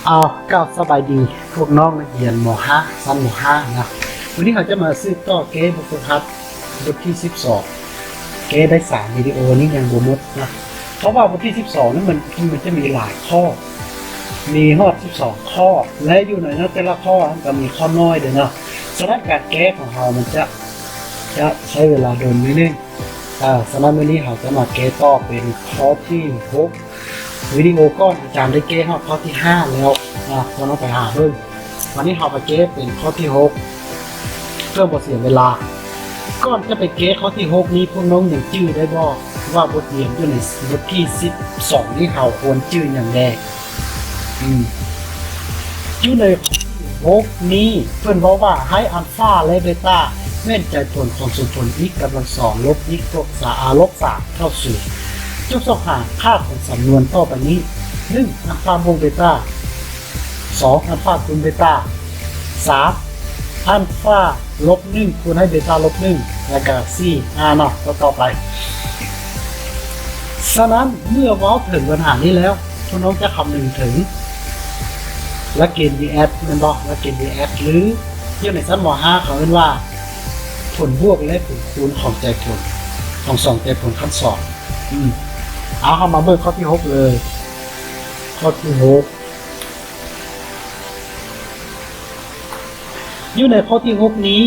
ອ້າວ ກ່າວສະບາຍດີພວກນ້ອງນັກຮຽນ ມໍຫ້າ ຊັ້ນ ມໍຫ້າ ນະ. ມື້ນີ້ເຮົາຈະມາສືບຕໍ່ແກ້ບົດຝຶກຫັດບົດທີສິບສອງ ແກ້ໄດ້ສາມວິດີໂອນີ້ຍັງບໍ່ໝົດນະ, ເພາະວ່າບົດທີສິບສອງນີ້ມັນ ມັນຈະມີຫຼາຍຂໍ້ ມີຮອດສິບສອງຂໍ້ ແລະ ຢູ່ໃນນັ້ນແຕ່ລະຂໍ້ມັນກໍມີຂໍ້ນ້ອຍເດ້ເນາະ. ສະນັ້ນການແກ້ຂອງເຮົາມັນຈະ ຈະໃຊ້ເວລາດົນໜ້ອຍໜຶ່ງ. ອາ ສະນັ້ນມື້ນີ້ເຮົາຈະມາແກ້ຕໍ່ເປັນຂໍ້ທີຫົກ. ວິດີໂອກ່ອນອາຈານໄດ້ແກ້ຮອດຂໍ້ທີຫ້າແລ້ວ ອາ ພວກນ້ອງໄປຫາເບິ່ງ. ວັນນີ້ເຮົາມາແກ້ເປັນຂໍ້ທີຫົກ ເພື່ອບໍ່ເສຍເວລາ. ກ່ອນຈະໄປແກ້ຂໍ້ທີຫົກນີ້ ພວກນ້ອງຍັງຈື່ໄດ້ບໍ່ວ່າບົດຮຽນຢູ່ໃນບົດທີສິບສອງນີ້ເຮົາຄວນຈື່ຫຍັງແດ່? ອືມ ຢູ່ໃນຂໍ້ທີຫົກນີ້ ເພິ່ນເວົ້າວ່າໃຫ້ອັນຟາ ແລະ ເບຕາ ແມ່ນໃຈຜົນຂອງສົມຜົນ x ກຳລັງສອງ ລົບ x ລົບສາມ ລົບສາມ ເທົ່າສູນ. ຈົ່ງຊອກຫາຄ່າຂອງສຳນວນຕໍ່ໄປນີ້: ໜຶ່ງ ອັນຟາບວກເບຕາ, ສອງ ອັນຟາຄູນເບຕາ, ສາມ ອັນຟາລົບໜຶ່ງຄູນໃຫ້ເບຕາລົບໜຶ່ງ ແລະກະສີ່ ອາ ເນາະ ຕໍ່ໄປ. ສະນັ້ນເມື່ອເວົ້າເຖິງບັນຫານີ້ແລ້ວ ພວກນ້ອງຈະຄຳນຶງເຖິງຫຼັກເກນ V S ແມ່ນບໍ່? ຫຼັກເກນ V S ຫຼື ຢູ່ໃນຊັ້ນ ມໍຫ້າ ເຂົາເອີ້ນວ່າ ຜົນບວກ ແລະ ຜົນຄູນຂອງໃຈຜົນ ຂອງສອງໃຈຜົນຂັ້ນສອງ. ອືມ ເອົາ ເຮົາມາເບິ່ງຂໍ້ທີຫົກເລີຍ. ຂໍ້ທີຫົກ ຢູ່ໃນຂໍ້ທີຫົກນີ້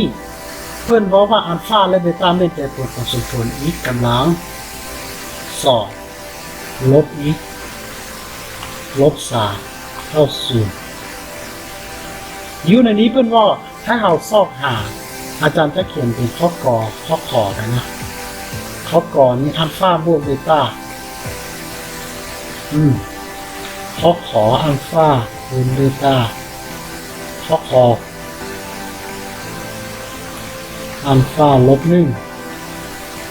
ເພິ່ນເວົ້າວ່າອັນຟາ ແລະ ເບຕາ ແມ່ນໃຈຜົນຂອງສົມຜົນ x ກຳລັງສອງ ລົບ x ລົບສາມ ເທົ່າສູນ. ຢູ່ໃນນີ້ເພິ່ນເວົ້າໃຫ້ເຮົາຊອກຫາ ອາຈານຈະຂຽນເປັນຂໍ້ ກ ຂໍ້ ຂ ໄປນະ. ຂໍ້ ກ ນີ້ ອັນຟາບວກເບຕາ ອືມ ຂໍ້ ຂ ອັນຟາຄູນເບຕາ, ຂໍ້ ຂ ອັນຟາລົບໜຶ່ງ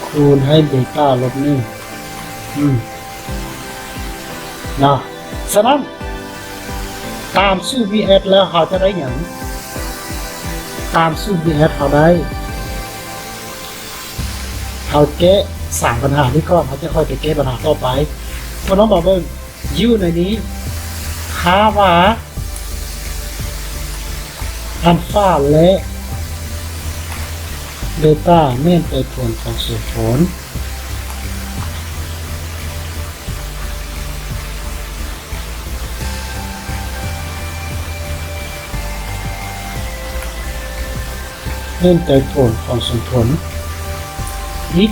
ຄູນໃຫ້ເບຕາລົບໜຶ່ງ. ອືມ ເນາະ. ສະນັ້ນ ຕາມສູດ V S ແລ້ວເຮົາຈະໄດ້ຫຍັງ? ຕາມສູດ V S ເຮົາໄດ້ ເຮົາແກ້ສາມບັນຫານີ້ກ່ອນ ເຮົາຈະຄ່ອຍໄປແກ້ບັນຫາຕໍ່ໄປ. ພວກນ້ອງມາເບິ່ງ ຢູ່ໃນນີ້ ຖ້າວ່າອັນຟາ ແລະ ເບຕາ ແມ່ນໃຈຜົນຂອງສົມຜົນ ແມ່ນໃຈຜົນຂອງສົມຜົນ x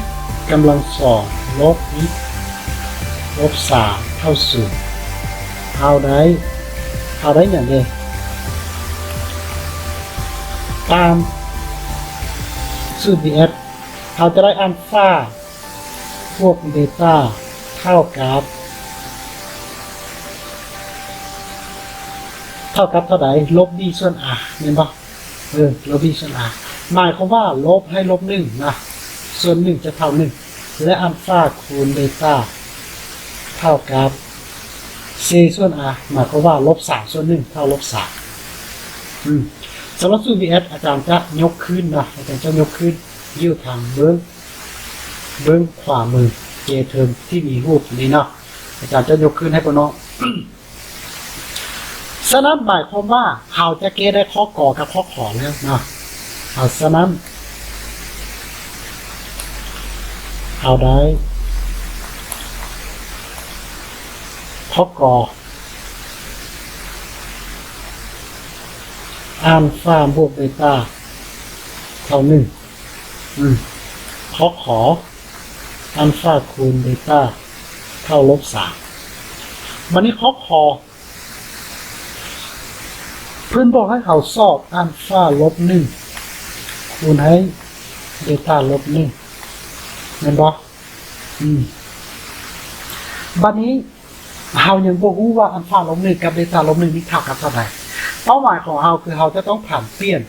ກຳລັງສອງ ລົບ x ລົບສາມ ເທົ່າສູນ. ເຮົາໄດ້ ເຮົາໄດ້ຫຍັງເດ? ຕາມສູດ V S ເຮົາຈະໄດ້ອັນຟາບວກເບຕາເທົ່າກັບ ເທົ່າກັບເທົ່າໃດ? ລົບ b ສ່ວນ a ແມ່ນບໍ່? ເອີ ລົບ b ສ່ວນ a ໝາຍຄວາມວ່າລົບໃຫ້ລົບໜຶ່ງນະ ສ່ວນໜຶ່ງຈະເທົ່າໜຶ່ງ ແລະ ອັນຟາຄູນເບຕາເທົ່າກັບ c ສ່ວນ a ໝາຍຄວາມວ່າລົບສາມສ່ວນໜຶ່ງເທົ່າລົບສາມ. ອືມ ສຳລັບສູດ V S ອາຈານຈະຍົກຂຶ້ນນະ ອາຈານຈະຍົກຂຶ້ນຢູ່ທາງເບື້ອງ ເບື້ອງຂວາມື ເກເທິງທີ່ມີຮູບນີ້ເນາະ ອາຈານຈະຍົກຂຶ້ນໃຫ້ພວກນ້ອງ. ສະນັ້ນໝາຍຄວາມວ່າເຮົາຈະແກ້ໄດ້ຂໍ້ ກ ກັບຂໍ້ ຂ ແລ້ວເນາະ. ເອົາ ສະນັ້ນເຮົາໄດ້ຂໍ້ ກ ອັນຟາບວກເບຕາເທົ່າໜຶ່ງ ອືມ ຂໍ້ ຂ ອັນຟາຄູນເບຕາເທົ່າລົບສາມ. ບັດນີ້ຂໍ້ ຂ ເພິ່ນບອກໃຫ້ເຮົາຊອກອັນຟາລົບໜຶ່ງຄູນໃຫ້ເບຕາລົບໜຶ່ງ ແມ່ນບໍ່? ອືມ ບັດນີ້ ເຮົາຍັງບໍ່ຮູ້ວ່າອັນຟາລົບໜຶ່ງກັບເບຕາລົບໜຶ່ງນີ້ເທົ່າກັບເທົ່າໃດ? ເປົ້າໝາຍຂອງເຮົາຄືເຮົາຈະຕ້ອງຜັນປ່ຽນ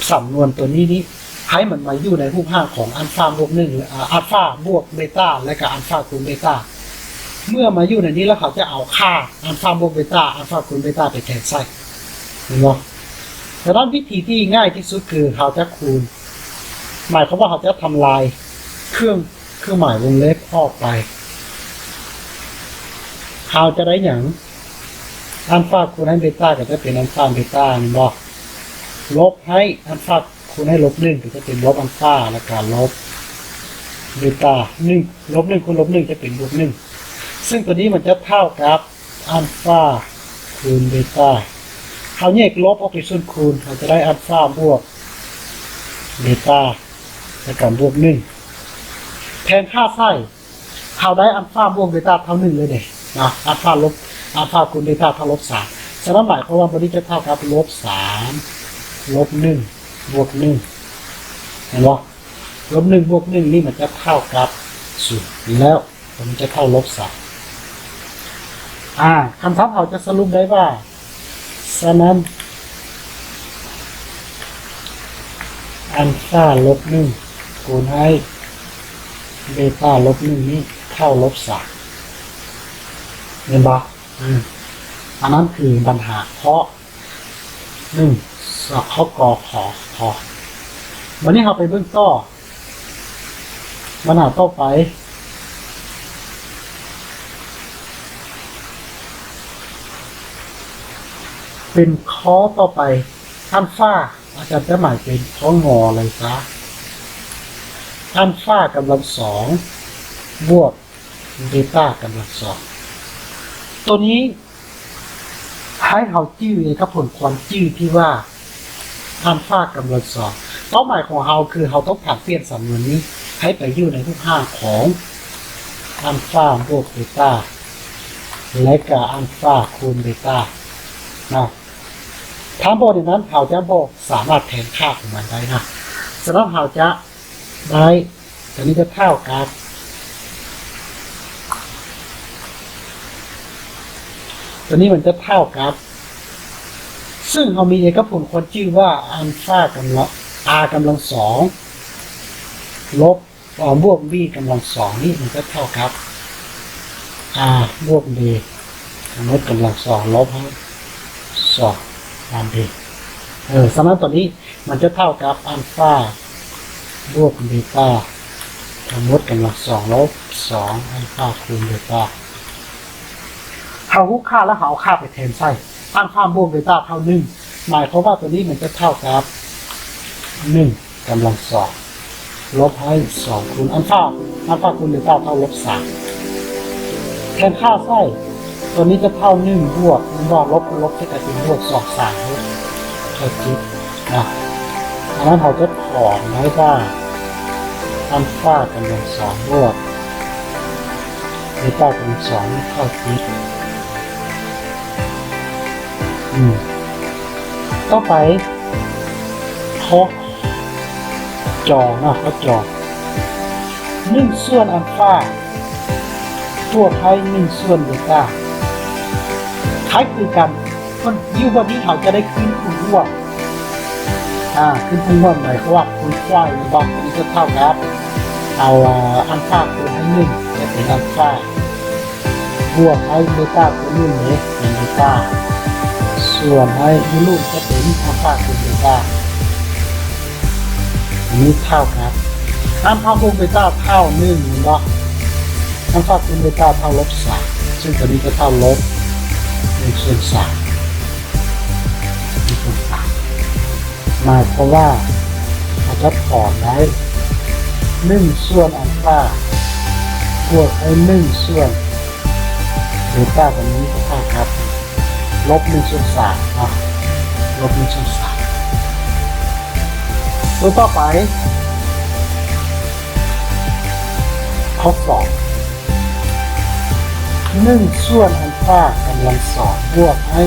ສຳນວນຕົວນີ້ນີ້ ໃຫ້ມັນມາຢູ່ໃນຮູບຮ່າງຂອງອັນຟາບວກໜຶ່ງ ຫຼື ອາ ອັນຟາບວກເບຕາ ແລະກະອັນຟາຄູນເບຕາ. ເມື່ອມາຢູ່ໃນນີ້ແລ້ວ ເຮົາຈະເອົາຄ່າອັນຟາບວກເບຕາ ອັນຟາຄູນເບຕາໄປແທນໃສ່ ເຫັນບໍ່? ສະນັ້ນວິທີທີ່ງ່າຍທີ່ສຸດຄືເຮົາຈະຄູນ ໝາຍຄວາມວ່າເຮົາຈະທຳລາຍເຄື່ອງ ເຄື່ອງໝາຍວົງເລັບອອກໄປ ເຮົາຈະໄດ້ຫຍັງ? ອານຟາຄູນໃຫ້ເບຕາກໍຈະເປັນອານຟາເບຕາ ແມ່ນບໍ່? ລົບໃຫ້ອານຟາຄູນໃຫ້ລົບໜຶ່ງກໍຈະເປັນລົບອານຟາ ແລ້ວກໍລົບເບຕາໜຶ່ງ ລົບໜຶ່ງຄູນລົບໜຶ່ງຈະເປັນບວກໜຶ່ງ ຊຶ່ງຕົວນີ້ມັນຈະເທົ່າກັບອານຟາຄູນເບຕາ. ເຮົາແຍກລົບອອກເປັນສ່ວນຄູນ ເຮົາຈະໄດ້ອານຟາບວກເບຕາ ແລ້ວກໍບວກໜຶ່ງ ແທນຄ່າໃສ່ ເຮົາໄດ້ອານຟາບວກເບຕາເທົ່າໜຶ່ງເລີຍເດ້ເນາະ ອານຟາລົບ ອານຟາຄູນເບຕາເທົ່າລົບສາມ. ສະນັ້ນໝາຍຄວາມວ່າຕົວນີ້ຈະເທົ່າກັບລົບສາມ ລົບໜຶ່ງ ບວກໜຶ່ງ ເຫັນບໍ່? ລົບໜຶ່ງບວກໜຶ່ງນີ້ມັນຈະເທົ່າກັບສູນ ແລ້ວມັນຈະເທົ່າລົບສາມ. ອາ ຄຳຖາມເຮົາຈະສະຫຼຸບໄດ້ວ່າ ສະນັ້ນ ອານຟາລົບໜຶ່ງຄູນໃຫ້ເບຕາລົບໜຶ່ງນີ້ເທົ່າລົບສາມ ແມ່ນບໍ່? ອືມ ອັນນັ້ນຄືບັນຫາຂໍ້ໜຶ່ງ ຂໍ້ ກ ຂ ຂ. ບັດນີ້ເຮົາໄປເບິ່ງຕໍ່ ບັນຫາຕໍ່ໄປ ເປັນຂໍ້ຕໍ່ໄປ ອານຟາ ອາຈານຈະໝາຍເປັນ ຂ ງ ເລີຍຊະ ອານຟາກຳລັງສອງ ບວກເບຕາກຳລັງສອງ. ຕົວນີ້ໃຫ້ເຮົາຈື່ເອກະຜົນຄວາມຈື່ທີ່ວ່າ ອານຟາກຳລັງສອງ. ເປົ້າໝາຍຂອງເຮົາຄືເຮົາຕ້ອງການປ່ຽນສຳນວນນີ້ໃຫ້ໄປຢູ່ໃນຮູບຮ່າງຂອງອານຟາບວກເບຕາ ແລະກະອານຟາຄູນເບຕາເນາະ. ຖ້າບໍ່ແນວນັ້ນ ເຮົາຈະບໍ່ສາມາດແທນຄ່າຂອງມັນໄດ້ນະ. ສະນັ້ນເຮົາຈະໄດ້ ຕົວນີ້ຈະເທົ່າກັບ ຕົວນີ້ມັນຈະເທົ່າກັບ ຊຶ່ງເຮົາມີເອກະຜົນຄວາມຈື່ວ່າ ອານຟາກຳລັງ ອາກຳລັງສອງ ລົບ ອາ ບວກບີກຳລັງສອງນີ້ ມັນຈະເທົ່າກັບ ອາບວກບີທັງໝົດກຳລັງສອງ ລົບໃຫ້ສອງ ອາບີ. ເອີ ສະນັ້ນຕົວນີ້ມັນຈະເທົ່າກັບອານຟາບວກເບຕາທັງໝົດກຳລັງສອງ ລົບສອງອານຟາຄູນເບຕາ. ເຮົາຮູ້ຄ່າແລ້ວ ເຮົາເອົາຄ່າໄປແທນໃສ່ ອານຟາບວກເບຕາເທົ່າໜຶ່ງ ໝາຍຄວາມວ່າຕົວນີ້ມັນຈະເທົ່າກັບໜຶ່ງກຳລັງສອງ ລົບໃຫ້ສອງຄູນອານຟາ ອານຟາຄູນເບຕາເທົ່າລົບສາມ ແທນຄ່າໃສ່ ຕົວນີ້ຈະເທົ່າໜຶ່ງບວກ ແມ່ນບໍ່? ລົບ ລົບຈະກາຍເປັນບວກ ສອງ ສາມ ເທົ່າເຈັດນະ. ອັນນັ້ນເຮົາຈະຖອນໄດ້ວ່າ ອານຟາກຳລັງສອງບວກເບຕາກຳລັງສອງເທົ່າເຈັດ. ອືມ ຕໍ່ໄປ ຂໍ້ ຈ ເນາະ ຂໍ້ ຈ ໜຶ່ງສ່ວນອານຟາບວກໃຫ້ໜຶ່ງສ່ວນເບຕາ ຄ້າຍຄືກັນ. ມັນຢູ່ບ່ອນນີ້ເຮົາຈະໄດ້ຂຶ້ນຜູ້ຮ່ວມ ອາ ຂຶ້ນຜູ້ຮ່ວມ ໝາຍຄວາມວ່າຄູນຂວາຍ ແມ່ນບໍ່? ອັນນີ້ຈະເທົ່າກັບ ເອົາ ອາ ອານຟາຄູນໃຫ້ໜຶ່ງ ຈະເປັນອານຟາ ບວກໃຫ້ເບຕາຄູນໜຶ່ງເດ ເປັນເບຕາ ສ່ວນໃຫ້ຢູ່ລຸ່ມຈະເປັນອານຟາຄູນເບຕາ. ອັນນີ້ເທົ່າກັບ ອານຟາບວກເບຕາເທົ່າໜຶ່ງ ແມ່ນບໍ່? ອານຟາຄູນເບຕາເທົ່າລົບສາມ ຊຶ່ງຕົວນີ້ຈະເທົ່າລົບໜຶ່ງສ່ວນສາມ ໜຶ່ງສ່ວນສາມ ໝາຍຄວາມວ່າເຮົາຈະຖອນໄດ້ໜຶ່ງສ່ວນອານຟາບວກໃຫ້ໜຶ່ງສ່ວນເບຕາ ຕົວນີ້ເທົ່າກັບລົບໜຶ່ງສ່ວນສາມເນາະ ລົບໜຶ່ງສ່ວນສາມ. ຕົວຕໍ່ໄປ ຂໍ້ສອງ ໜຶ່ງສ່ວນອານຟາກຳລັງສອງບວກໃຫ້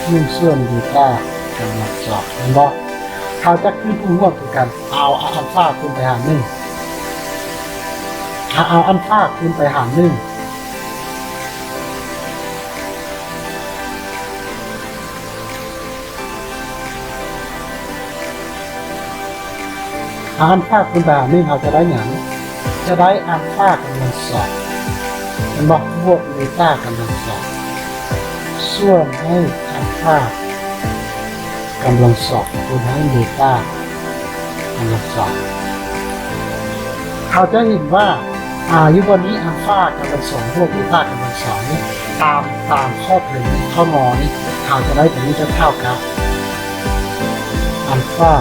ໜຶ່ງສ່ວນເບຕາກຳລັງສອງ ແມ່ນບໍ່? ເຮົາຈະຂຶ້ນຜູ້ຮ່ວມຄືກັນ ເອົາ ເອົາອານຟາຄູນໄປຫາໜຶ່ງ ເອົາ ເອົາອານຟາຄູນໄປຫາໜຶ່ງ ອານຟາຄູນໄປຫາໜຶ່ງ ເຮົາຈະໄດ້ຫຍັງ? ຈະໄດ້ອານຟາກຳລັງສອງ ແມ່ນບໍ່? ບວກເບຕາກຳລັງສອງ ສ່ວນໃຫ້ອານຟາກຳລັງສອງຄູນໃຫ້ເບຕາກຳລັງສອງ. ເຮົາຈະເຫັນວ່າ ອາ ຢູ່ບ່ອນນີ້ ອາລຟາກຳລັງສອງບວກເບຕ້າກຳລັງສອງນີ້ ຕາມ ຕາມຂໍ້ເຖິງຂໍ້ມໍນີ້ ເຮົາຈະໄດ້ຕົວນີ້ຈະເທົ່າກັບ ອາລຟາ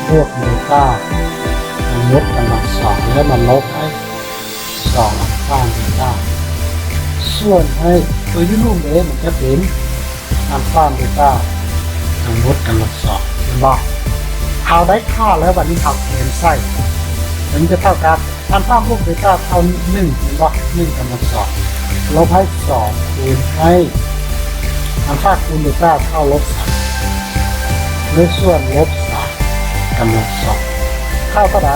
ບວກເບຕ້າທັງໝົດກຳລັງສອງ ແລ້ວມາລົບໃຫ້ສອງອາລຟາເບຕ້າ ສ່ວນໃຫ້ຕົວຢູ່ລຸ່ມເດ ມັນຈະເປັນ ອາລຟາເບຕ້າທັງໝົດກຳລັງສອງ ແມ່ນບໍ່? ເຮົາໄດ້ຄ່າແລ້ວ ບັດນີ້ເຮົາແທນໃສ່ ມັນຈະເທົ່າກັບ ອາລຟາບວກເບຕ້າເທົ່າໜຶ່ງ ແມ່ນບໍ່? ໜຶ່ງກຳລັງສອງ ລົບໃຫ້ສອງຄູນໃຫ້ ອາລຟາຄູນເບຕ້າເທົ່າລົບສາມ ດ້ວຍສ່ວນລົບສາມກຳລັງສອງ ເທົ່າເທົ່າໃດ?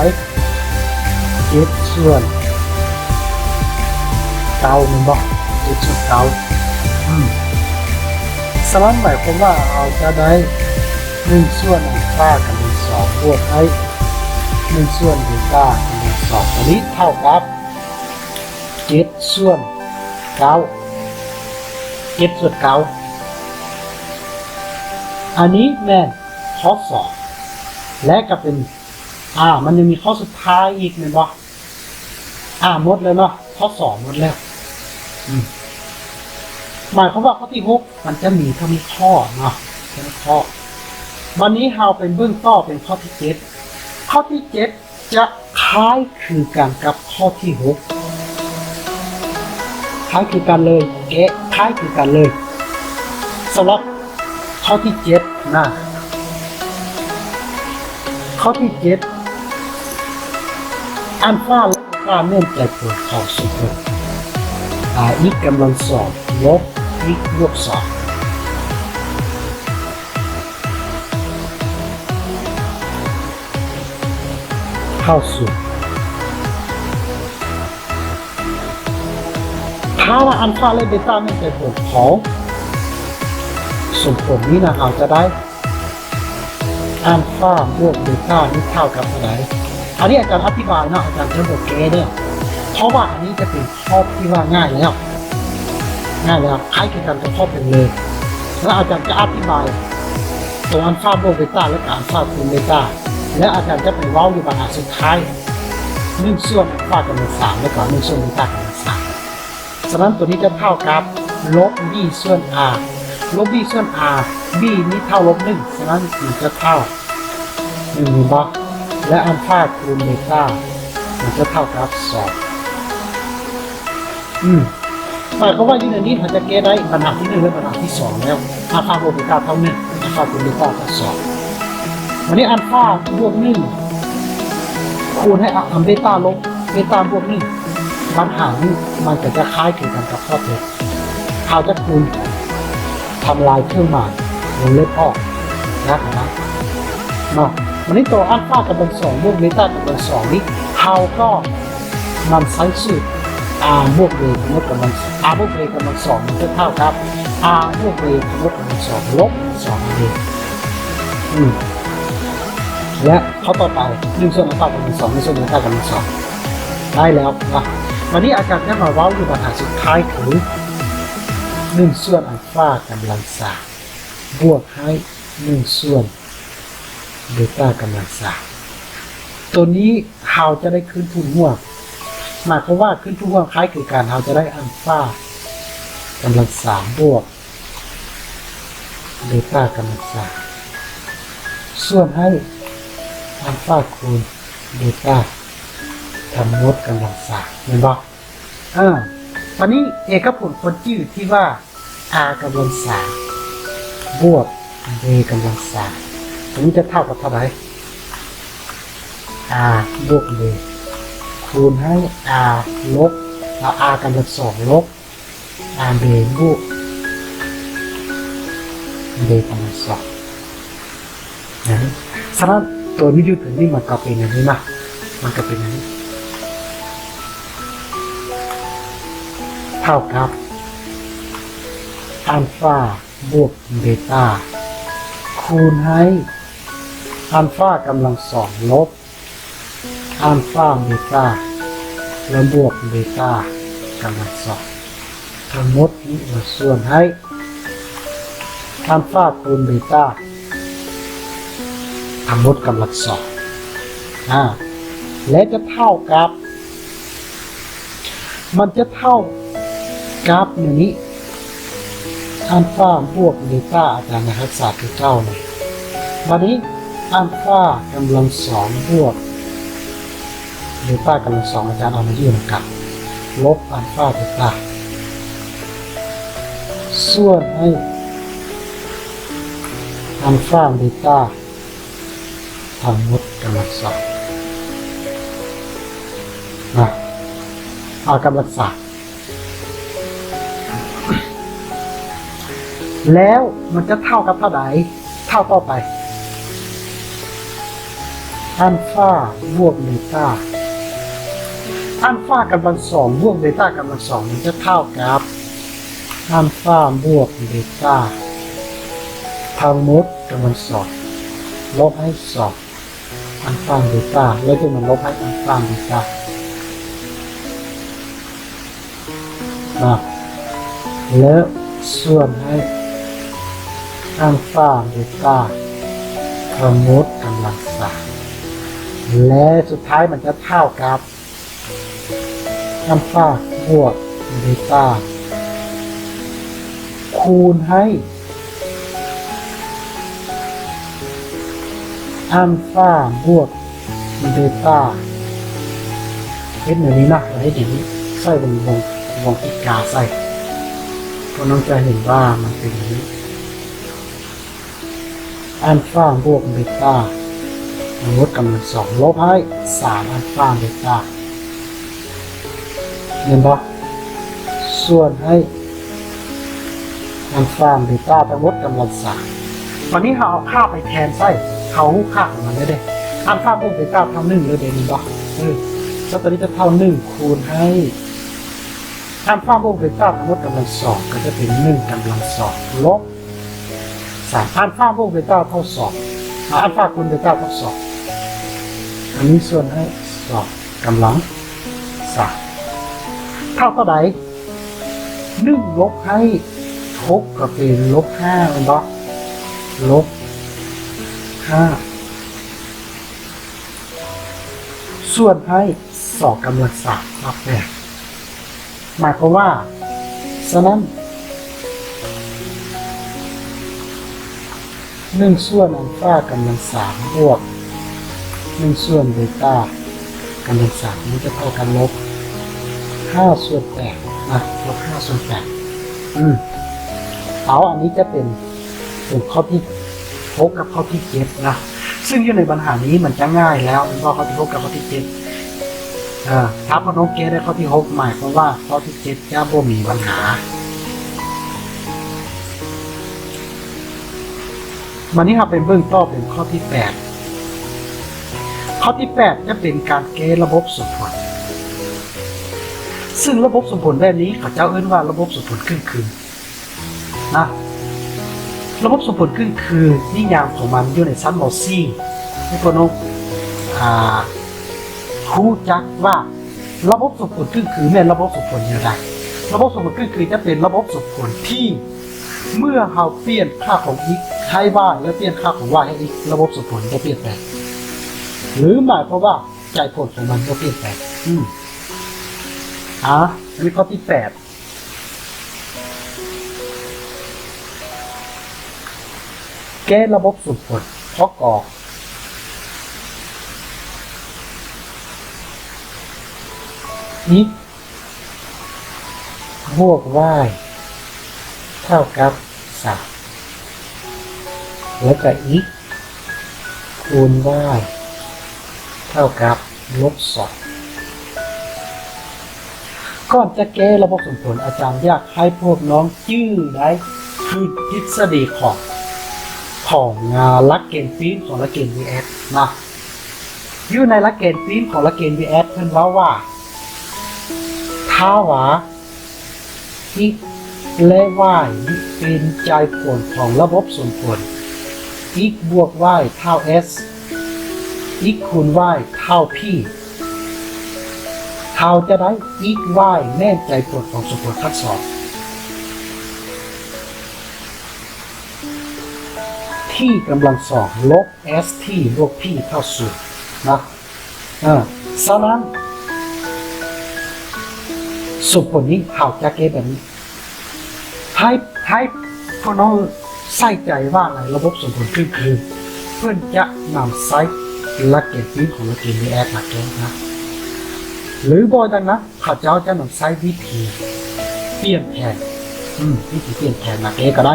ເຈັດສ່ວນເກົ້າ ແມ່ນບໍ່? ເຈັດສ່ວນເກົ້າ ອືມ ສະນັ້ນໝາຍຄວາມວ່າເຮົາຈະໄດ້ ໜຶ່ງສ່ວນອາລຟາກຳລັງສອງ ບວກໃຫ້ ໜຶ່ງສ່ວນເບຕ້າກຳລັງສອງ ອັນນີ້ເທົ່າກັບ ເຈັດສ່ວນເກົ້າ ເຈັດສ່ວນເກົ້າ ອັນນີ້ແມ່ນຂໍ້ສອງ ແລະ ກໍເປັນ ອາ ມັນຍັງມີຂໍ້ສຸດທ້າຍອີກແມ່ນບໍ່? ອາ ໝົດແລ້ວເນາະ ຂໍ້ສອງໝົດແລ້ວ ອືມ ໝາຍຄວາມວ່າຂໍ້ທີຫົກມັນຈະມີເທົ່ານີ້ຂໍ້ເນາະ ເທົ່ານີ້ຂໍ້ ບັດນີ້ເຮົາໄປເບິ່ງຕໍ່ເປັນຂໍ້ທີເຈັດ ຂໍ້ທີເຈັດຈະຄ້າຍຄືກັນກັບຂໍ້ທີຫົກ ຄ້າຍຄືກັນເລີຍ ແກະຄ້າຍຄືກັນເລີຍ ສຳລັບ ຂໍ້ທີເຈັດນະ ຂໍ້ທີເຈັດ ອາລຟາ ແລະ ເບຕ້າແມ່ນໃຈຜົນຂອງສົມຜົນ ອາ ອີກກຳລັງສອງ ລົບ ອີກບວກສອງ ເທົ່າສູນ. ຖ້າວ່າອາລຟາ ແລະ ເບຕ້າແມ່ນໃຈຜົນຂອງສົມຜົນນີ້ນະ ເຮົາຈະໄດ້ອາລຟາບວກເບຕ້ານີ້ເທົ່າກັບເທົ່າໃດ? ອັນນີ້ອາຈານອະທິບາຍເນາະ ອາຈານຈະບໍ່ແກ້ເດີ ເພາະວ່າອັນນີ້ຈະເປັນຂໍ້ທີ່ວ່າງ່າຍແລ້ວ ງ່າຍແລ້ວ ຄ້າຍຄືກັນກັບຂໍ້ເປັນເລີຍ ແລ້ວອາຈານຈະອະທິບາຍໂຕອາລຟາບວກເບຕ້າ ແລະ ກະອາລຟາຄູນເບຕ້າ ແລ້ວອາຈານຈະໄປເວົ້າຢູ່ບັນຫາສຸດທ້າຍ ໜຶ່ງສ່ວນອາລຟາກຳລັງສາມ ແລ້ວກໍໜຶ່ງສ່ວນເບຕ້າກຳລັງສາມ. ສະນັ້ນໂຕນີ້ຈະເທົ່າກັບລົບບີສ່ວນອາ ລົບບີສ່ວນອາ ບີນີ້ເທົ່າລົບໜຶ່ງ ສະນັ້ນມັນຈະເທົ່າໜຶ່ງ ແມ່ນບໍ່? ແລະ ອາລຟາຄູນເບຕ້າ ມັນຈະເທົ່າກັບສອງ ອືມ ໝາຍຄວາມວ່າຢູ່ໃນນີ້ເຮົາຈະແກ້ໄດ້ ບັນຫາທີໜຶ່ງ ແລະ ບັນຫາທີສອງແລ້ວ ອາລຟາບວກເບຕ້າເທົ່າໜຶ່ງ ອາລຟາຄູນເບຕ້າເທົ່າສອງ ວັນນີ້ອາລຟາບວກໜຶ່ງ ຄູນໃຫ້ອາ ເບຕ້າລົບ ເບຕ້າບວກໜຶ່ງ ບັນຫານີ້ມັນກໍຈະຄ້າຍຄືກັນກັບຂໍ້ເທັດ ເຮົາຈະຄູນ ທຳລາຍເຄື່ອງໝາຍວົງເລັບອອກນະ ມາ ວັນນີ້ໂຕອາລຟາກຳລັງສອງບວກເບຕ້າກຳລັງສອງນີ້ ເຮົາກໍນຳໃຊ້ສູດ ອາ ບວກ ເບ ທັງໝົດກຳລັງ ອາ ບວກ ເບ ກຳລັງສອງ ມັນຈະເທົ່າກັບ ອາ ບວກ ເບ ທັງໝົດກຳລັງສອງ ລົບ ສອງ ເອ ອືມ ແລະ ຂໍ້ຕໍ່ໄປ ໜຶ່ງສ່ວນອາລຟາກຳລັງສອງ ໜຶ່ງສ່ວນເບຕ້າກຳລັງສອງ ໄດ້ແລ້ວນະ ວັນນີ້ອາຈານຈະມາເວົ້າຢູ່ບັນຫາສຸດທ້າຍຄື ໜຶ່ງສ່ວນອາລຟາກຳລັງສາມ ບວກໃຫ້ໜຶ່ງສ່ວນເບຕ້າກຳລັງສາມ ໂຕນີ້ເຮົາຈະໄດ້ຄືນພູນຮ່ວມ ໝາຍຄວາມວ່າຄືນພູນຮ່ວມຄ້າຍຄືກັນ ເຮົາຈະໄດ້ອາລຟາກຳລັງສາມບວກເບຕ້າກຳລັງສາມ ສ່ວນໃຫ້ອາລຟາຄູນເບຕ້າທັງໝົດກຳລັງສາມ ແມ່ນບໍ່? ອາ ບັດນີ້ເອກະຜົນຄວນຈື່ທີ່ວ່າ ອາກຳລັງສາມບວກເບກຳລັງສາມ ຕົວນີ້ຈະເທົ່າກັບເທົ່າໃດ? ອາບວກເບ ຄູນໃຫ້ອາລົບ ແລ້ວອາກຳລັງສອງລົບອາເບບວກເບກຳລັງສອງ ນັ້ນ ສະນັ້ນ ຕົວມີຢູ່ຕົວນີ້ມັນກໍເປັນຢ່າງນີ້ນະ ມັນກໍເປັນຢ່າງນີ້ ເທົ່າກັບ ອາລຟາບວກເບຕາ ຄູນໃຫ້ ອາລຟາກຳລັງສອງລົບ ອາລຟາເບຕາ ແລະ ບວກເບຕາກຳລັງສອງ ທັງໝົດນີ້ມາສ່ວນໃຫ້ ອາລຟາຄູນເບຕາ ທັງໝົດກຳລັງສອງ ອາ ແລະ ຈະເທົ່າກັບ ມັນຈະເທົ່າກັບແນວນີ້ ອານຟາບວກເບຕາ ອາຈານຍັງຮັກສາຄືເກົ່ານະ. ບາດນີ້ ອານຟາກຳລັງສອງບວກເບຕາກຳລັງສອງ ອາຈານເອົາມາຢູ່ນຳກັນ ລົບອານຟາເບຕາ ສ່ວນໃຫ້ອານຟາເບຕາ ທັງໝົດກຳລັງສອງນະ ເອົາກຳລັງສາມ ແລ້ວມັນຈະເທົ່າກັບເທົ່າໃດ? ເທົ່າຕໍ່ໄປ ອານຟາບວກເບຕາ ອານຟາກຳລັງສອງບວກເບຕາກຳລັງສອງ ມັນຈະເທົ່າກັບ ອານຟາບວກເບຕາ ທັງໝົດກຳລັງສອງ ລົບໃຫ້ສອງ ອານຟາເບຕາ ແລ້ວຈຶ່ງມາລົບໃຫ້ອານຟາເບຕານະ ແລ້ວສ່ວນໃຫ້ອານຟາເບຕາ ທັງໝົດກຳລັງສາມ ແລະ ສຸດທ້າຍມັນຈະເທົ່າກັບ ອານຟາບວກເບຕາ ຄູນໃຫ້ອານຟາບວກເບຕາ ເຮັດແນວນີ້ນະ ເຮັດແນວນີ້ ໃສ່ວົງ ວົງ ວົງຕີກາໃສ່ ພວກນ້ອງຈະເຫັນວ່າມັນເປັນແນວນີ້. ອານຟາບວກເບຕາ ທັງໝົດກຳລັງສອງ ລົບໃຫ້ສາມອານຟາເບຕາ ແມ່ນບໍ່? ສ່ວນໃຫ້ອານຟາເບຕາ ທັງໝົດກຳລັງສາມ ບາດນີ້ເຮົາເອົາຄ່າໄປແທນໃສ່ ເຮົາຮູ້ຄ່າຂອງມັນແລ້ວເດ້ ອານຟາບວກເບຕາເທົ່າໜຶ່ງເລີຍເດ້ ແມ່ນບໍ່? ເອີ ສະນັ້ນ ຕົວນີ້ຈະເທົ່າໜຶ່ງຄູນໃຫ້ອານຟາບວກເບຕາ ທັງໝົດກຳລັງສອງ ກໍຈະເປັນໜຶ່ງກຳລັງສອງ ລົບ ສາມ ອານຟາບວກເບຕາເທົ່າສອງ ອາ ອານຟາຄູນເບຕາເທົ່າສອງ ອັນນີ້ສ່ວນໃຫ້ສອງກຳລັງສາມ ເທົ່າເທົ່າໃດ? ໜຶ່ງລົບໃຫ້ຫົກກໍເປັນລົບຫ້າ ແມ່ນບໍ່? ລົບຫ້າ ສ່ວນໃຫ້ສອງກຳລັງສາມ ເທົ່າແປດ ໝາຍຄວາມວ່າ ສະນັ້ນ ໜຶ່ງສ່ວນອານຟາກຳລັງສາມບວກໜຶ່ງສ່ວນເບຕາກຳລັງສາມ ມັນຈະເທົ່າກັນລົບຫ້າສ່ວນແປດນະ ລົບຫ້າສ່ວນແປດ ອືມ ເອົາ ອັນນີ້ຈະເປັນ ເປັນຂໍ້ທີຫົກກັບຂໍ້ທີເຈັດນະ ຊຶ່ງຢູ່ໃນບັນຫານີ້ມັນຈະງ່າຍແລ້ວ ແມ່ນບໍ່? ຂໍ້ທີຫົກກັບຂໍ້ທີເຈັດ ເອີ ຖ້າພວກນ້ອງແກ້ໄດ້ຂໍ້ທີຫົກ ໝາຍຄວາມວ່າຂໍ້ທີເຈັດຈະບໍ່ມີບັນຫາ. ບັດນີ້ເຮົາໄປເບິ່ງຕໍ່ເປັນຂໍ້ທີແປດ ຂໍ້ທີແປດຈະເປັນການແກ້ລະບົບສົມຜົນ ຊຶ່ງລະບົບສົມຜົນແບບນີ້ ເຂົາເຈົ້າເອີ້ນວ່າລະບົບສົມຜົນກຶ້ງຄືນ ນະ ລະບົບສົມຜົນກຶ້ງຄືນ ນິຍາມຂອງມັນຢູ່ໃນຊັ້ນ ມໍສີ່ ໃຫ້ພວກນ້ອງ ອ່າ ຮູ້ຈັກວ່າລະບົບສົມຜົນກຶ້ງຄືນແມ່ນລະບົບສົມຜົນແນວໃດ? ລະບົບສົມຜົນກຶ້ງຄືນຈະເປັນລະບົບສົມຜົນທີ່ເມື່ອເຮົາປ່ຽນຄ່າຂອງ x ໃຫ້ y ແລະ ປ່ຽນຄ່າຂອງ y ໃຫ້ x ລະບົບສົມຜົນບໍ່ປ່ຽນແປງ ຫຼື ໝາຍຄວາມວ່າໃຈຜົນຂອງມັນບໍ່ປ່ຽນແປງ. ອືມ ອ່າ ອັນນີ້ຂໍ້ທີແປດ ແກ້ລະບົບສົມຜົນ ຂໍ້ ກ x ບວກ y ເທົ່າກັບສາມ ແລ້ວກໍ x ຄູນ y ເທົ່າກັບລົບສອງ. ກ່ອນຈະແກ້ລະບົບສົມຜົນ ອາຈານຢາກໃຫ້ພວກນ້ອງຈື່ໄດ້ຄືທິດສະດີຂອງ ຂອງ ອາ ຫຼັກເກນປີ້ນຂອງຫຼັກເກນ V S ນະ. ຢູ່ໃນຫຼັກເກນປີ້ນຂອງຫຼັກເກນ V S ເພິ່ນເວົ້າວ່າ ຖ້າວ່າ x ແລະ y ເປັນໃຈຜົນຂອງລະບົບສົມຜົນ x ບວກ y ເທົ່າ s x ຄູນ y ເທົ່າ p ເຮົາຈະໄດ້ x y ແມ່ນໃຈຜົນຂອງສົມຜົນທັງສອງ t ກຳລັງສອງ ລົບ s t ບວກ p ເທົ່າສູນນະ. ເອີ ສະນັ້ນ ສົມຜົນນີ້ເຮົາຈະແກ້ແບບນີ້ ໃຫ້ ໃຫ້ພວກນ້ອງໃສ່ໃຈວ່າໃນລະບົບສົມຜົນເຄິ່ງຄື ເພິ່ນຈະນຳໃຊ້ຫຼັກເກນປີ້ນຂອງຫຼັກເກນ Dirac ມາແກ້ນະ ຫຼືບໍ່ດັ່ງນັ້ນ ເຂົາເຈົ້າຈະນຳໃຊ້ວິທີປ່ຽນແທນ ອືມ ວິທີປ່ຽນແທນມາແກ້ກໍໄດ້.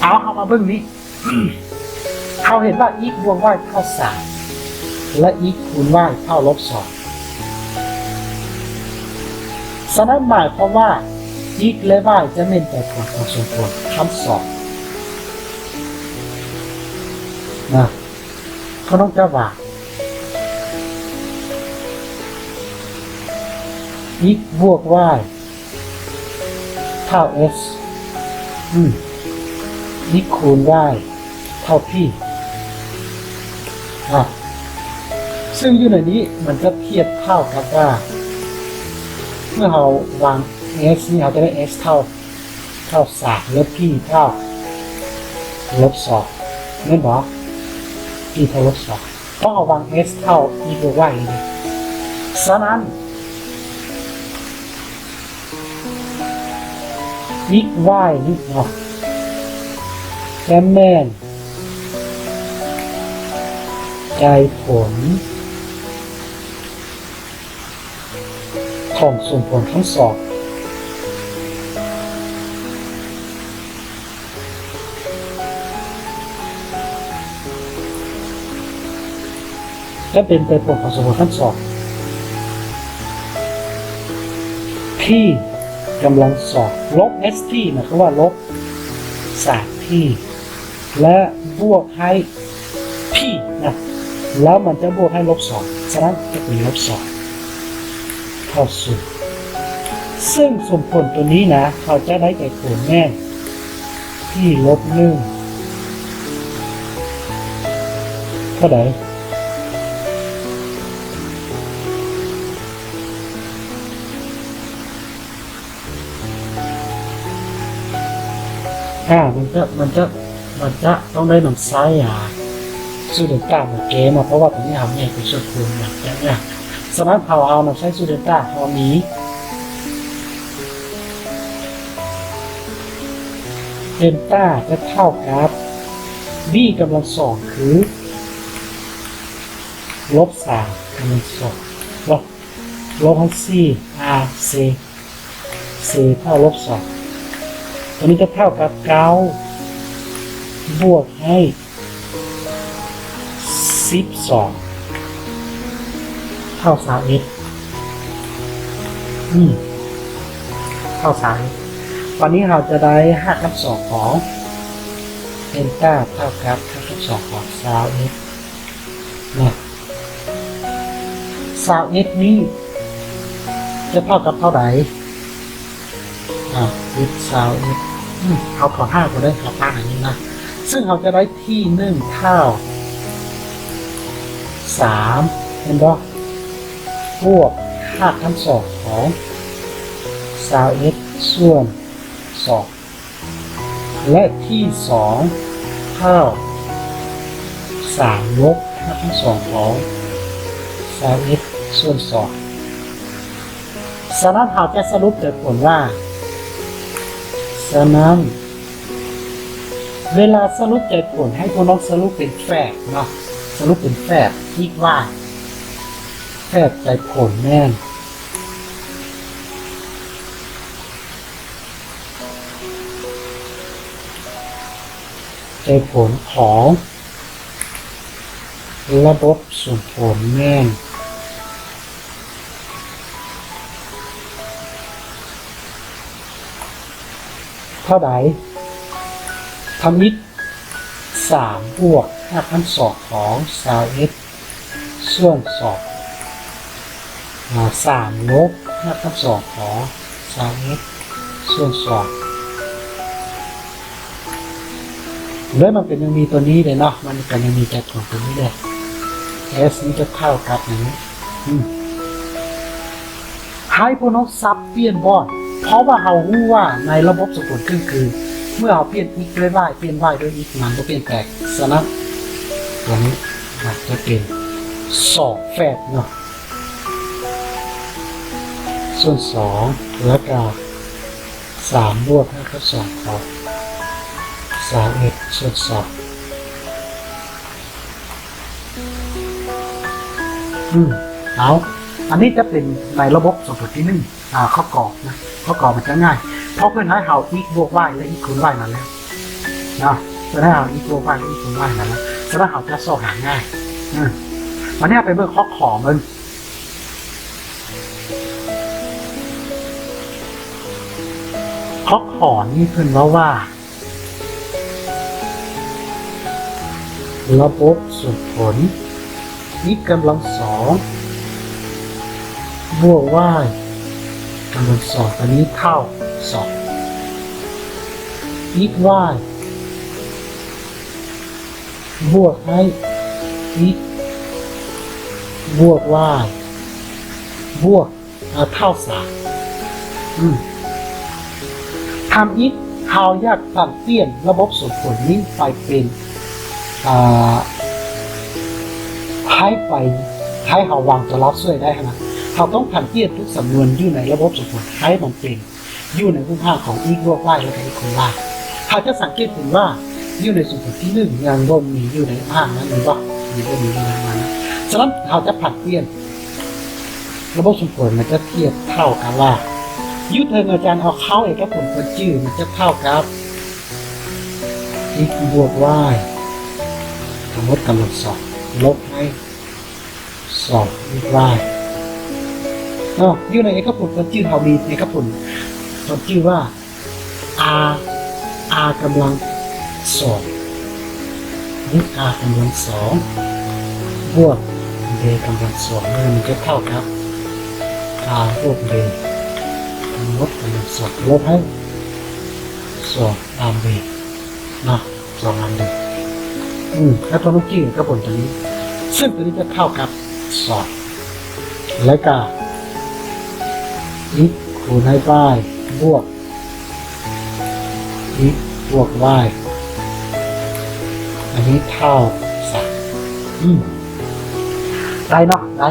ເອົາ ເຮົາມາເບິ່ງນີ້ ເຮົາເຫັນວ່າ x ບວກ y ເທົ່າສາມ ແລະ x ຄູນ y ເທົ່າລົບສອງ. ສະນັ້ນໝາຍຄວາມວ່າ x ແລະ y ຈະແມ່ນໃຈຜົນຂອງສົມຜົນຂັ້ນສອງນະ. ເຂົາຕ້ອງການວ່າ x ບວກ y ເທົ່າ h ອືມ x ຄູນ y ເທົ່າ p ເນາະ ຊຶ່ງຢູ່ໃນນີ້ມັນຈະທຽບເທົ່າກັບວ່າ ເມື່ອເຮົາວາງ h ນີ້ ເຮົາຈະໄດ້ h ເທົ່າ ເທົ່າສາມ ແລະ p ເທົ່າລົບສອງ ແມ່ນບໍ່? p ເທົ່າລົບສອງ ເພາະເຮົາວາງ h ເທົ່າ x ບວກ y ນີ້. ສະນັ້ນ x y ນີ້ເນາະ ຈະແມ່ນໃຈຜົນຂອງສົມຜົນທັງສອງ. ຈະເປັນໃຈຜົນຂອງສົມຜົນທັງສອງ p ກຳລັງສອງ ລົບ h t ໝາຍຄວາມວ່າລົບສາມ t ແລະ ບວກໃຫ້ p ນະ ແລ້ວມັນຈະບວກໃຫ້ລົບສອງ ສະນັ້ນຈະເປັນລົບສອງ ເທົ່າສູນ. ເຊິ່ງສົມຜົນຕົວນີ້ນະ ເຮົາຈະໄດ້ໃຈຜົນແມ່ນ p ລົບໜຶ່ງ ເທົ່າໃດ? ອາ ມັນຈະ ມັນຈະ ມັນຈະຕ້ອງໄດ້ນຳໃຊ້ ອາ ສູດເດລຕາມາແກ້ເນາະ ເພາະວ່າຕົວນີ້ເຮົາແຍກເປັນສ່ວນຄູນນະ ສະນັ້ນເຮົາເອົານຳໃຊ້ສູດເດລຕາ ເຮົາມີເດລຕາຈະເທົ່າກັບ b ກຳລັງສອງ ຄື ລົບສາມກຳລັງສອງ ລົບ ລົບໃຫ້ສີ່ r c c ເທົ່າລົບສອງ ຕົວນີ້ຈະເທົ່າກັບເກົ້າບວກໃຫ້ສິບສອງ ເທົ່າຊາວເອັດ ອືມ ເທົ່າຊາວເອັດ. ບາດນີ້ເຮົາຈະໄດ້ຮາກຂັ້ນສອງຂອງເດລຕາເທົ່າກັບຮາກຂັ້ນສອງຂອງຊາວເອັດ ນະ ຊາວເອັດນີ້ຈະເທົ່າກັບເທົ່າໃດ? ອາ ເອັດ ຊາວເອັດ ອືມ ເຮົາຖອນຫ້າກໍໄດ້ ເຮົາຕັ້ງອັນນີ້ນະ ຊຶ່ງເຮົາຈະໄດ້ທີໜຶ່ງເທົ່າສາມ ແມ່ນບໍ່? ບວກຮາກຂັ້ນສອງຂອງຊາວເອັດສ່ວນສອງ ແລະ ທີສອງເທົ່າສາມລົບຮາກຂັ້ນສອງຂອງຊາວເອັດສ່ວນສອງ. ສະນັ້ນເຮົາຈະສະຫຼຸບໃຈຜົນວ່າ ສະນັ້ນເວລາສະຫຼຸບໃຈຜົນ ໃຫ້ພວກນ້ອງສະຫຼຸບເປັນແຟກເນາະ ສະຫຼຸບເປັນແຟກ x y ແຟກໃຈຜົນແມ່ນ ໃຈຜົນຂອງລະບົບສົມຜົນແມ່ນເທົ່າໃດ? ທຳອິດ ສາມບວກຮາກຂັ້ນສອງຂອງຊາວເອັດ ສ່ວນສອງ ອາ ສາມລົບຮາກຂັ້ນສອງຂອງຊາວເອັດສ່ວນສອງ ແລ້ວມັນກໍຍັງມີຕົວນີ້ເດ້ເນາະ ມັນກໍຍັງມີໃຈຜົນຕົວນີ້ເດ້ s ນີ້ຈະເທົ່າກັບຫຍັງ? ອືມ ໃຫ້ພວກນ້ອງສັບປ່ຽນບ່ອນ ເພາະວ່າເຮົາຮູ້ວ່າໃນລະບົບສົມຜົນເຄິ່ງຄື ເມື່ອເຮົາປ່ຽນ x ດ້ວຍ y ປ່ຽນ y ດ້ວຍ x ມັນບໍ່ປ່ຽນແປງ. ສະນັ້ນ ຕົວນີ້ມັນຈະເປັນສອງແຟກເນາະ ສ່ວນສອງ ແລ້ວກໍສາມບວກຫ້າກັບສອງເທົ່າສາມເອັດສ່ວນສອງ. ອືມ ເອົາ ອັນນີ້ຈະເປັນໃນລະບົບສົມຜົນທີໜຶ່ງ ອາ ຂໍ້ ກ ນະ ຂໍ້ ກ ມັນຈະງ່າຍ ເພາະເພິ່ນໃຫ້ເຮົາ x ບວກ y ແລະ x ຄູນ y ມາແລ້ວເນາະ ເພິ່ນໃຫ້ເຮົາ x ບວກ y ແລະ x ຄູນ y ມາແລ້ວ ສະນັ້ນເຮົາຈະຊອກຫາງ່າຍ. ອືມ ບັດນີ້ເຮົາໄປເບິ່ງຂໍ້ ຂ ເບິ່ງ. ຂໍ້ ຂ ນີ້ເພິ່ນເວົ້າວ່າ ລະບົບສົມຜົນ x ກຳລັງສອງ ບວກ y ກຳລັງສອງ ຕົວນີ້ເທົ່າສອງ x y ບວກໃຫ້ x ບວກ y ບວກ ອາ ເທົ່າສາມ. ອືມ ທຳອິດເຮົາຢາກຜັນປ່ຽນລະບົບສົມຜົນນີ້ໄປເປັນ ອາ ໃຫ້ໄປ ໃຫ້ເຮົາວາງຕົວລະບຊ່ວຍໄດ້ຫັ້ນນະ ເຮົາຕ້ອງຜັນປ່ຽນທຸກສຳນວນຢູ່ໃນລະບົບສົມຜົນໃຫ້ມັນເປັນ ຢູ່ໃນຮູບຮ່າງຂອງ x ບວກ y ແລ້ວກໍ x ຄູນ y. ເຮົາຈະສັງເກດເຫັນວ່າ ຢູ່ໃນສົມຜົນທີໜຶ່ງຍັງບໍ່ມີຢູ່ໃນຮູບຮ່າງນັ້ນ ມີບໍ່? ຍັງບໍ່ມີຢູ່ໃນຮູບຮ່າງນັ້ນ. ສະນັ້ນເຮົາຈະຜັນປ່ຽນ ລະບົບສົມຜົນມັນຈະທຽບເທົ່າກັບວ່າ ຢູ່ເທິງອາຈານເອົາເຂົ້າເອກະຜົນຕົວຈື່ ມັນຈະເທົ່າກັບ x ບວກ y ທັງໝົດກຳລັງສອງ ລົບໃຫ້ ສອງ x y ເນາະ ຢູ່ໃນເອກະຜົນຕົວຈື່ ເຮົາມີເອກະຜົນຕົວຈື່ວ່າ r r ກຳລັງສອງ x r ກຳລັງສອງ ບວກ b ກຳລັງສອງ ມັນຈະເທົ່າກັບ r ບວກ b ທັງໝົດກຳລັງສອງ ລົບໃຫ້ ສອງ r b ເນາະ. ສອງອັນນີ້ ອືມ ແລ້ວຕົວນີ້ກໍຜົນຕົວນີ້ ເຊິ່ງຕົວນີ້ຈະເທົ່າກັບສອງ ແລ້ວກໍ x ຄູນໃຫ້ y ບວກ x ບວກ y ອັນນີ້ເທົ່າສາມ. ອືມ ໄດ້ເນາະ ໄດ້.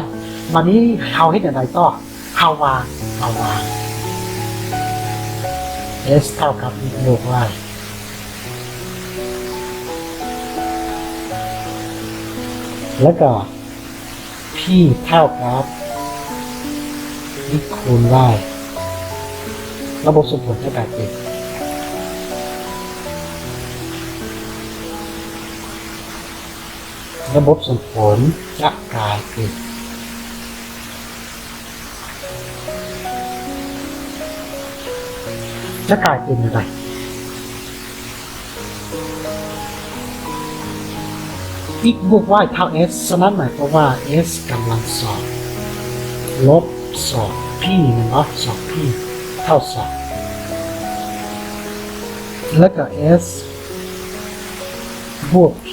ບາດນີ້ເຮົາເຮັດແນວໃດຕໍ່? ເຮົາວາງ ເຮົາວາງ s ເທົ່າກັບ x ບວກ y ແລ້ວກໍ p ເທົ່າກັບ x ຄູນ y ລະບົບສົມຜົນຈະກາຍເປັນ ລະບົບສົມຜົນຈະກາຍເປັນ ຈະກາຍເປັນແນວໃດ? x ບວກ y ເທົ່າ s ສະນັ້ນໝາຍຄວາມວ່າ s ກຳລັງສອງ ລົບ ສອງ p ແມ່ນບໍ່? ສອງ p ເທົ່າສອງ ແລ້ວກໍ s ບວກ p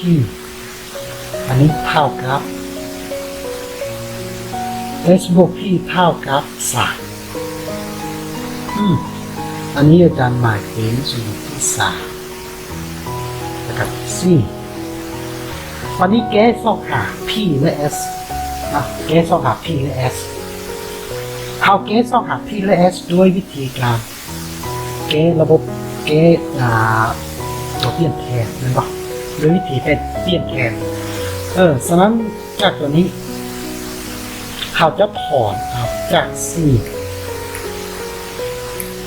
ອັນນີ້ເທົ່າກັບ s ບວກ p ເທົ່າກັບສາມ. ອືມ ອັນນີ້ອາຈານໝາຍເປັນສົມມຸດທີສາມ ແລ້ວກໍສີ່. ບັດນີ້ແກ້ຊອກຫາ p ແລະ s ນະ ແກ້ຊອກຫາ p ແລະ s. ເຮົາແກ້ຊອກຫາ p ແລະ s ດ້ວຍວິທີການ ແກ້ລະບົບ ແກ້ ອ່າ ຕົວປ່ຽນແທນແມ່ນບໍ່? ດ້ວຍວິທີແປ ປ່ຽນແທນ. ເອີ ສະນັ້ນຈາກຕົວນີ້ ເຮົາຈະຖອນເອົາຈາກສີ່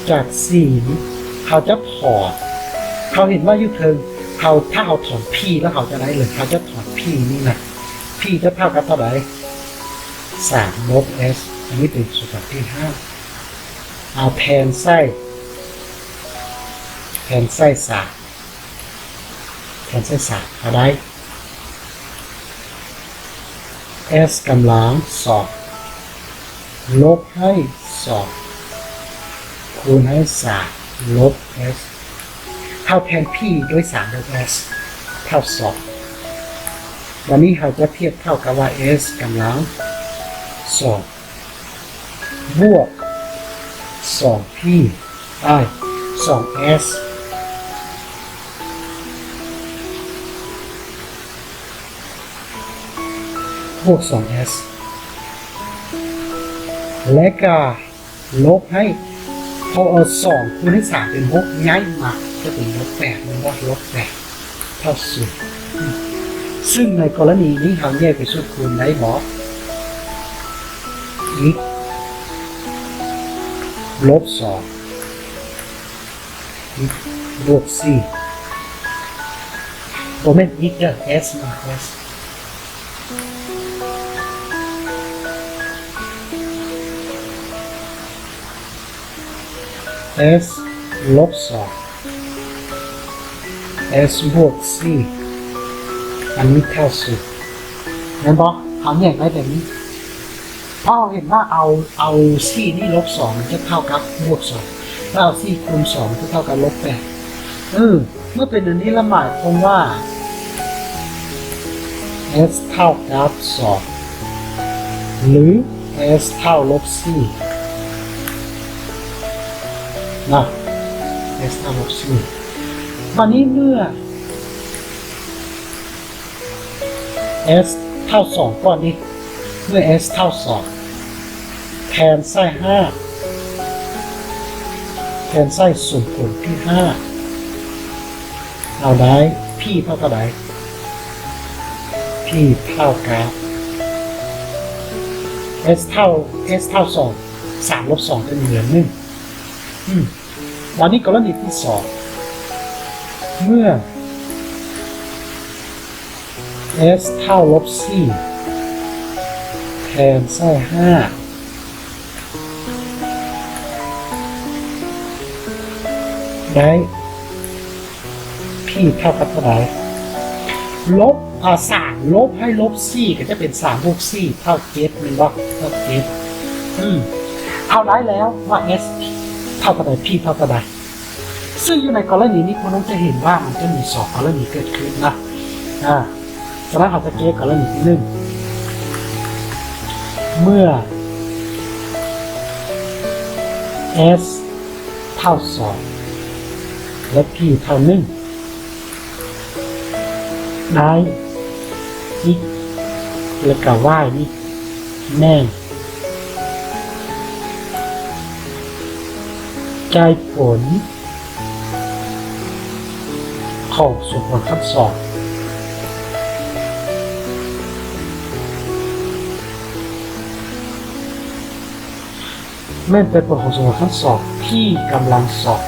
ຈາກສີ່ນີ້ ເຮົາຈະຖອນ ເຮົາເຫັນວ່າຢູ່ເທິງ ເຮົາ ຖ້າເຮົາຖອນ p ແລ້ວເຮົາຈະໄດ້ເລີຍ ເຮົາຈະຖອນ p ນີ້ນະ p ຈະເທົ່າກັບເທົ່າໃດ? ສາມລົບ s ອັນນີ້ເປັນສົມຜົນທີຫ້າ ເອົາແທນໃສ່ ແທນໃສ່ສາມ ແທນໃສ່ສາມເທົ່າໃດ? s ກຳລັງສອງ ລົບໃຫ້ສອງ ຄູນໃຫ້ສາມ ລົບ s ເຮົາແທນ p ດ້ວຍສາມລົບ s ເທົ່າສອງ. ບັດນີ້ເຮົາຈະທຽບເທົ່າກັບວ່າ s ກຳລັງສອງ ບວກສອງ p ອ້າຍ ສອງ s ບວກສອງ s ແລະກະ ລົບໃຫ້ ເພາະເອົາສອງຄູນໃຫ້ສາມເປັນຫົກ ຍ້າຍມາຈະເປັນລົບແປດ ແມ່ນບໍ່? ລົບແປດ ເທົ່າສູນ. ຊຶ່ງໃນກໍລະນີນີ້ເຮົາແຍກເປັນສ່ວນຄູນໄດ້ບໍ່? x ລົບສອງ x ບວກສີ່ ບໍ່ແມ່ນ x ເດີ s ມາ s s ລົບສອງ s ບວກສີ່ ອັນນີ້ເທົ່າສູນ ແມ່ນບໍ່? ເຮົາແຍກໄດ້ແບບນີ້ ເພາະເຮົາເຫັນວ່າເອົາ ເອົາສີ່ນີ້ລົບສອງ ມັນຈະເທົ່າກັບບວກສອງ ແລ້ວເອົາສີ່ຄູນສອງ ມັນຈະເທົ່າກັບລົບແປດ ເອີ ເມື່ອເປັນອັນນີ້ລະ ໝາຍຄວາມວ່າ s ເທົ່າກັບສອງ ຫຼື s ເທົ່າລົບສີ່ນະ s ເທົ່າລົບສີ່. ບາດນີ້ເມື່ອ s ເທົ່າສອງກ່ອນນີ້ ເມື່ອ s ເທົ່າສອງ ແທນໃສ່ຫ້າ ແທນໃສ່ສົມຜົນທີຫ້າ ເຮົາໄດ້ p ເທົ່າເທົ່າໃດ? p ເທົ່າກັບ s ເທົ່າ s ເທົ່າສອງ ສາມລົບສອງຈະເຫຼືອໜຶ່ງ. ອືມ ບາດນີ້ກໍລະນີທີສອງ ເມື່ອ s ເທົ່າລົບສີ່ ແທນໃສ່ຫ້າ ໄດ້ p ເທົ່າກັບເທົ່າໃດ? ລົບ ອາ ສາມ ລົບໃຫ້ລົບສີ່ ກໍຈະເປັນສາມບວກສີ່ເທົ່າເຈັດ ແມ່ນບໍ່? ເທົ່າເຈັດ. ອືມ ເຮົາໄດ້ແລ້ວວ່າ s ເທົ່າກັບເທົ່າໃດ p ເທົ່າກັບເທົ່າໃດ. ຊຶ່ງຢູ່ໃນກໍລະນີນີ້ ພວກນ້ອງຈະເຫັນວ່າມັນຈະມີສອງກໍລະນີເກີດຂຶ້ນນະ ອາ ສະນັ້ນເຮົາຈະແກ້ກໍລະນີທີໜຶ່ງ ເມື່ອ s ເທົ່າສອງ ແລະ p ເທົ່າໜຶ່ງ ໄດ້ x ແລະກະ y ນີ້ແມ່ນໃຈຜົນຂອງສົມຜົນຂັ້ນສອງ ແມ່ນໃຈຜົນຂອງສົມຜົນຂັ້ນສອງ t ກຳລັງສອງ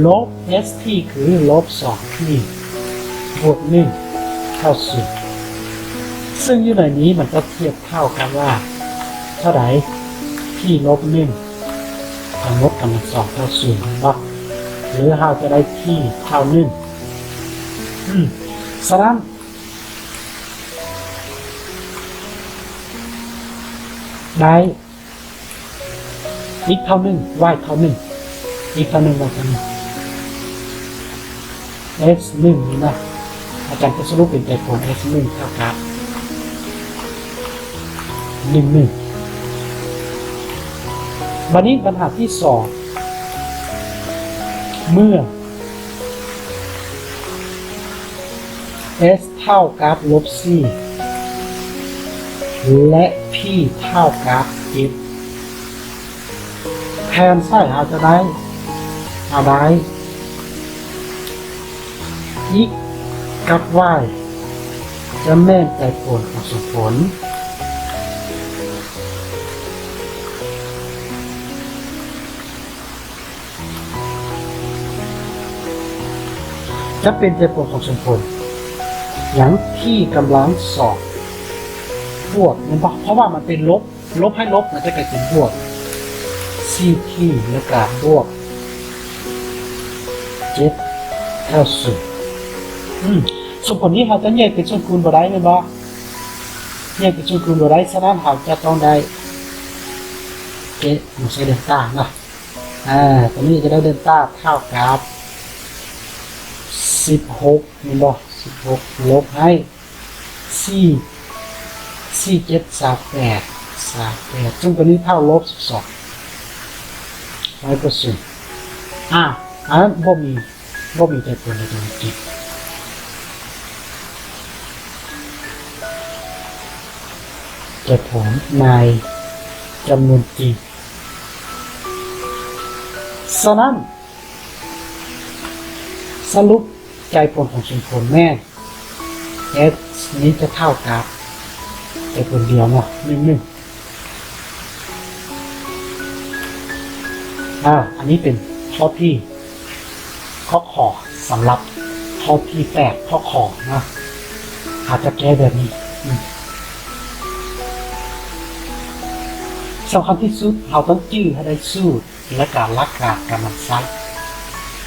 ລົບ s t ຄືລົບສອງ t ບວກໜຶ່ງເທົ່າສູນ ຊຶ່ງຢູ່ໃນນີ້ມັນຈະທຽບເທົ່າກັບວ່າເທົ່າໃດ? t ລົບໜຶ່ງ ທັງໝົດກຳລັງສອງເທົ່າສູນ ແມ່ນບໍ່? ຫຼືເຮົາຈະໄດ້ t ເທົ່າໜຶ່ງ ອືມ ສະນັ້ນ ໄດ້ x ເທົ່າໜຶ່ງ y ເທົ່າໜຶ່ງ x ເທົ່າໜຶ່ງ y ເທົ່າໜຶ່ງ s ໜຶ່ງນີ້ນະ ອາຈານຈະສະຫຼຸບເປັນໃຈຜົນ s ໜຶ່ງເທົ່າກັບ ໜຶ່ງ ໜຶ່ງ. ບາດນີ້ບັນຫາທີສອງ ເມື່ອ s ເທົ່າກັບລົບສີ່ ແລະ p ເທົ່າກັບເຈັດ ແທນໃສ່ເຮົາຈະໄດ້ ເຮົາໄດ້ x ກັບ y ຈະແມ່ນໃຈຜົນຂອງສົມຜົນ ຈະເປັນໃຈຜົນຂອງສົມຜົນຫຍັງ? t ກຳລັງສອງບວກ ແມ່ນບໍ່? ເພາະວ່າມັນເປັນລົບ ລົບໃຫ້ລົບ ມັນຈະກາຍເປັນບວກ ສີ່ t ແລ້ວກະບວກເຈັດເທົ່າສູນ. ອືມ ສົມຜົນນີ້ເຮົາຈະແຍກເປັນສ່ວນຄູນບໍ່ໄດ້ແມ່ນບໍ່? ແຍກເປັນສ່ວນຄູນບໍ່ໄດ້ ສະນັ້ນເຮົາຈະຕ້ອງໄດ້ ເອ ມາໃສ່ເດລຕາເນາະ. ອາ ຕົວນີ້ຈະໄດ້ເດລຕາເທົ່າກັບສິບຫົກ ແມ່ນບໍ່? ສິບຫົກລົບໃຫ້ສີ່ ສີ່ ເຈັດ ຊາວແປດ ຊາວແປດ ຊຶ່ງຕົວນີ້ເທົ່າລົບສິບສອງ ຮ້ອຍເປີເຊັນ. ອາ ອັນນັ້ນບໍ່ມີ ບໍ່ມີໃຈຜົນໃນຕົວນີ້ ໃຈຜົນໃນຈຳນວນຈິງ. ສະນັ້ນ ສະຫຼຸບໃຈຜົນຂອງສົມຜົນແມ່ນ x ນີ້ຈະເທົ່າກັບໃຈຜົນດຽວເນາະ ໜຶ່ງ ໜຶ່ງ. ອາ ອັນນີ້ເປັນຂໍ້ທີ່ ຂໍ້ ຂໍ້ ສຳລັບຂໍ້ທີແປດ ຂໍ້ ຂໍ້ ເນາະ ອາດຈະແກ້ແບບນີ້. ອືມ ສຳຄັນທີ່ສຸດ ເຮົາຕ້ອງຈື່ໃຫ້ໄດ້ສູດ ແລະ ການຫຼັກການການນຳໃຊ້.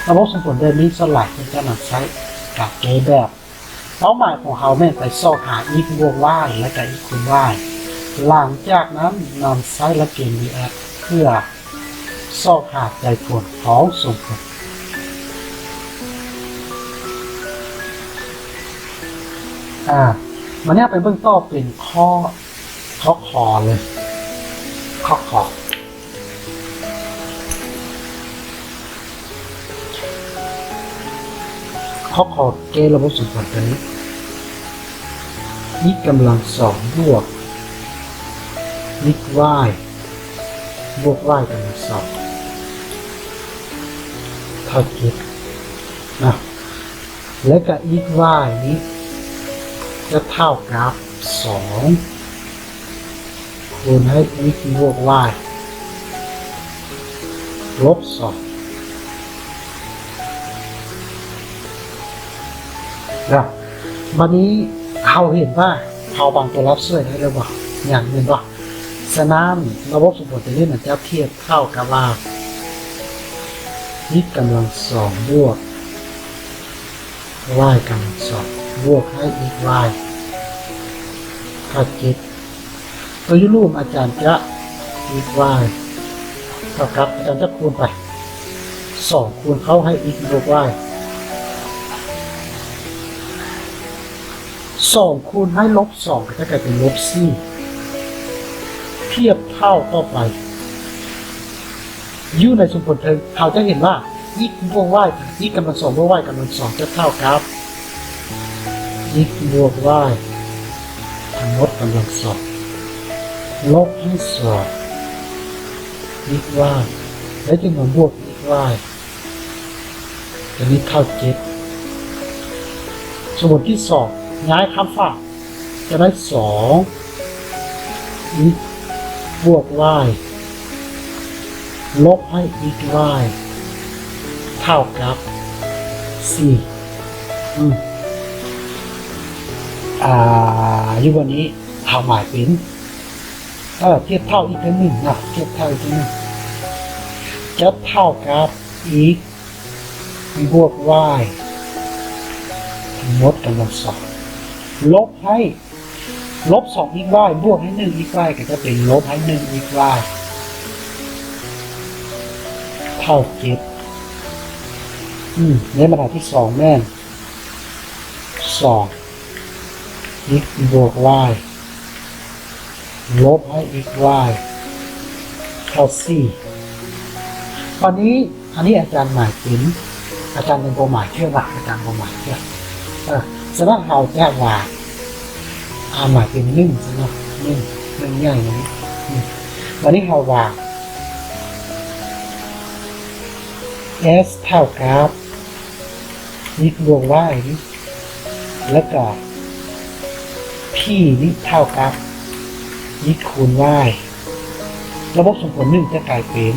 ລະບົບສົມຜົນແບບນີ້ສ່ວນຫຼາຍເພິ່ນຈະນຳໃຊ້ການແກ້ແບບ. ເປົ້າໝາຍຂອງເຮົາແມ່ນໄປຊອກຫາ x ບວກ y ແລະກະ x ຄູນ y. ຫຼັງຈາກນັ້ນນຳໃຊ້ຫຼັກເກນ Dirac ເພື່ອຊອກຫາໃຈຜົນຂອງສົມຜົນ. ອາ ມາເນຍໄປເບິ່ງຕໍ່ເປັນຂໍ້ ຂໍ້ ຂໍ້ ເລີຍ ຂໍ້ ຂໍ້ ຂໍ້ ຂໍ້ ແກ້ລະບົບສົມຜົນຕົວນີ້ x ກຳລັງສອງບວກ x y ບວກ y ກຳລັງສອງ ເທົ່າເຈັດນະ ແລະກະ x y ນີ້ຈະເທົ່າກັບສອງ ຄູນໃຫ້ x ບວກ y ລົບສອງ. ແລ້ວບາດນີ້ເຮົາເຫັນວ່າເຮົາວາງຕົວລັບຊ່ວຍໄດ້ແລ້ວບໍ່? ຍັງແມ່ນບໍ່? ສະນັ້ນລະບົບສົມຜົນຕົວນີ້ມັນຈະທຽບເທົ່າກັບວ່າ x ກຳລັງສອງບວກ y ກຳລັງສອງບວກໃຫ້ x y ເທົ່າເຈັດ. ຕົວຢູ່ລຸ່ມອາຈານຈະ x y ເທົ່າກັບ ອາຈານຈະຄູນໄປ ສອງຄູນເຂົ້າໃຫ້ x ບວກ y ສອງຄູນໃຫ້ລົບສອງ ກໍຈະກາຍເປັນລົບສີ່ ທຽບເທົ່າຕໍ່ໄປ. ຢູ່ໃນສົມຜົນເທິງ ເຮົາຈະເຫັນວ່າ x ບວກ y x ກຳລັງສອງບວກ y ກຳລັງສອງຈະເທົ່າກັບ x ບວກ y ທັງໝົດກຳລັງສອງ ລົບໃຫ້ສອງ x y ແລະຈຶ່ງມາບວກ x y ຈະມີເທົ່າເຈັດ. ສົມຜົນທີສອງ ຍ້າຍຂ້າມຝາ ຈະໄດ້ສອງ x ບວກ y ລົບໃຫ້ x y ເທົ່າກັບສີ່. ອືມ ອາ ຢູ່ບ່ອນນີ້ເຮົາໝາຍເປັນ ເອີ ທຽບເທົ່າອີກເທື່ອໜຶ່ງນະ ທຽບເທົ່າອີກເທື່ອໜຶ່ງ ຈະເທົ່າກັບ x ບວກ y ທັງໝົດກຳລັງສອງ ລົບໃຫ້ ລົບສອງ x y ບວກໃຫ້ໜຶ່ງ x y ກໍຈະເປັນລົບໃຫ້ໜຶ່ງ x y ເທົ່າເຈັດ. ອືມ ໃນບັນຫາທີສອງແມ່ນສອງ x ບວກ y ລົບໃຫ້ x y ເທົ່າສີ່. ບັດນີ້ ອັນນີ້ອາຈານໝາຍເປັນ ອາຈານຍັງບໍ່ໝາຍເທື່ອນະ ອາຈານບໍ່ໝາຍເທື່ອ. ເອີ ສະນັ້ນເຮົາຈະວ່າ ອາ ໝາຍເປັນໜຶ່ງຊະເນາະ ໜຶ່ງ ໜຶ່ງໃຫຍ່ນີ້. ອືມ ບັດນີ້ເຮົາວ່າ s ເທົ່າກັບ x ບວກ y ນີ້ ແລ້ວກໍ p ນີ້ເທົ່າກັບ x ຄູນ y ລະບົບສົມຜົນໜຶ່ງຈະກາຍເປັນ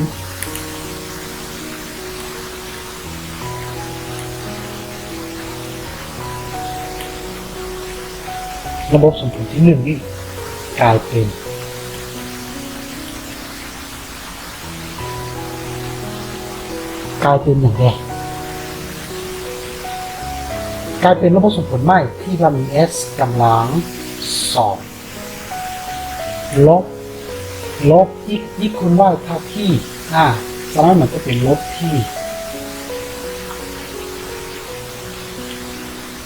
ລະບົບສົມຜົນທີໜຶ່ງນີ້ກາຍເປັນ ກາຍເປັນຫຍັງແດ່? ກາຍເປັນລະບົບສົມຜົນໃໝ່ທີ່ວ່າມີ s ກຳລັງສອງ ລົບ ລົບ x x ຄູນ y ເທົ່າ p ອາ ສະນັ້ນມັນຈະເປັນລົບ p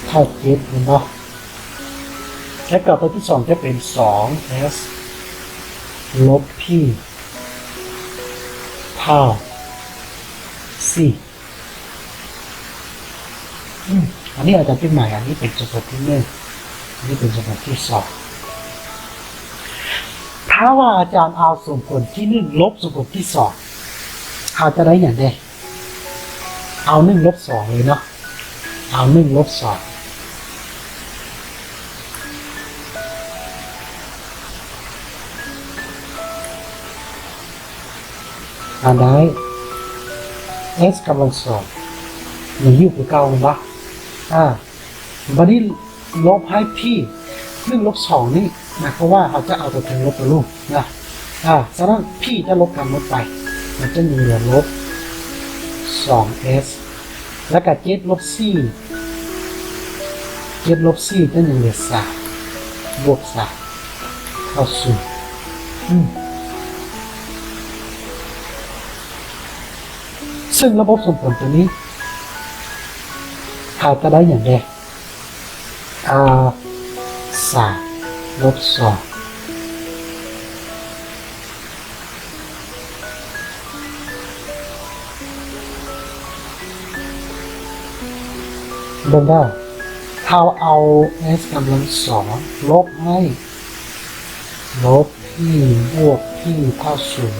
ເທົ່າເຈັດ ແມ່ນບໍ່? ແລ້ວກໍຕົວທີສອງຈະເປັນສອງ s ລົບ p ເທົ່າສີ່. ອືມ ອັນນີ້ອາຈານເປັນໃໝ່ ອັນນີ້ເປັນສົມຜົນທີໜຶ່ງ ອັນນີ້ເປັນສົມຜົນທີສອງ. ຖ້າວ່າອາຈານເອົາສົມຜົນທີໜຶ່ງລົບສົມຜົນທີສອງ ອາຈານຈະໄດ້ຫຍັງແດ່? ເອົາໜຶ່ງລົບສອງເລີຍເນາະ ເອົາໜຶ່ງລົບສອງ ອາ ໄດ້ S ກຳລັງສອງ ຍັງຢູ່ຄືເກົ່າແມ່ນບໍ່? ອາ ບາດນີ້ລົບໃຫ້ P ໜຶ່ງລົບສອງນີ້ ໝາຍຄວາມວ່າເຮົາຈະເອົາຕົວເທິງລົບຕົວລຸ່ມນະ ອາ ສະນັ້ນ P ຈະລົບກັນໝົດໄປ ມັນຈະຍັງເຫຼືອລົບສອງ S ແລ້ວກະເຈັດລົບສີ່ ເຈັດລົບສີ່ຈະຍັງເຫຼືອສາມ ບວກສາມ ເທົ່າສູນ ອືມ ເຊິ່ງລະບົບສົມຜົນຕົວນີ້ ເຮົາຈະໄດ້ຫຍັງແດ່? ອາ ສາມລົບສອງ ເບິ່ງເດີ ເຮົາເອົາ S ກຳລັງສອງ ລົບໃຫ້ ລົບ P ບວກ P ເທົ່າສູນ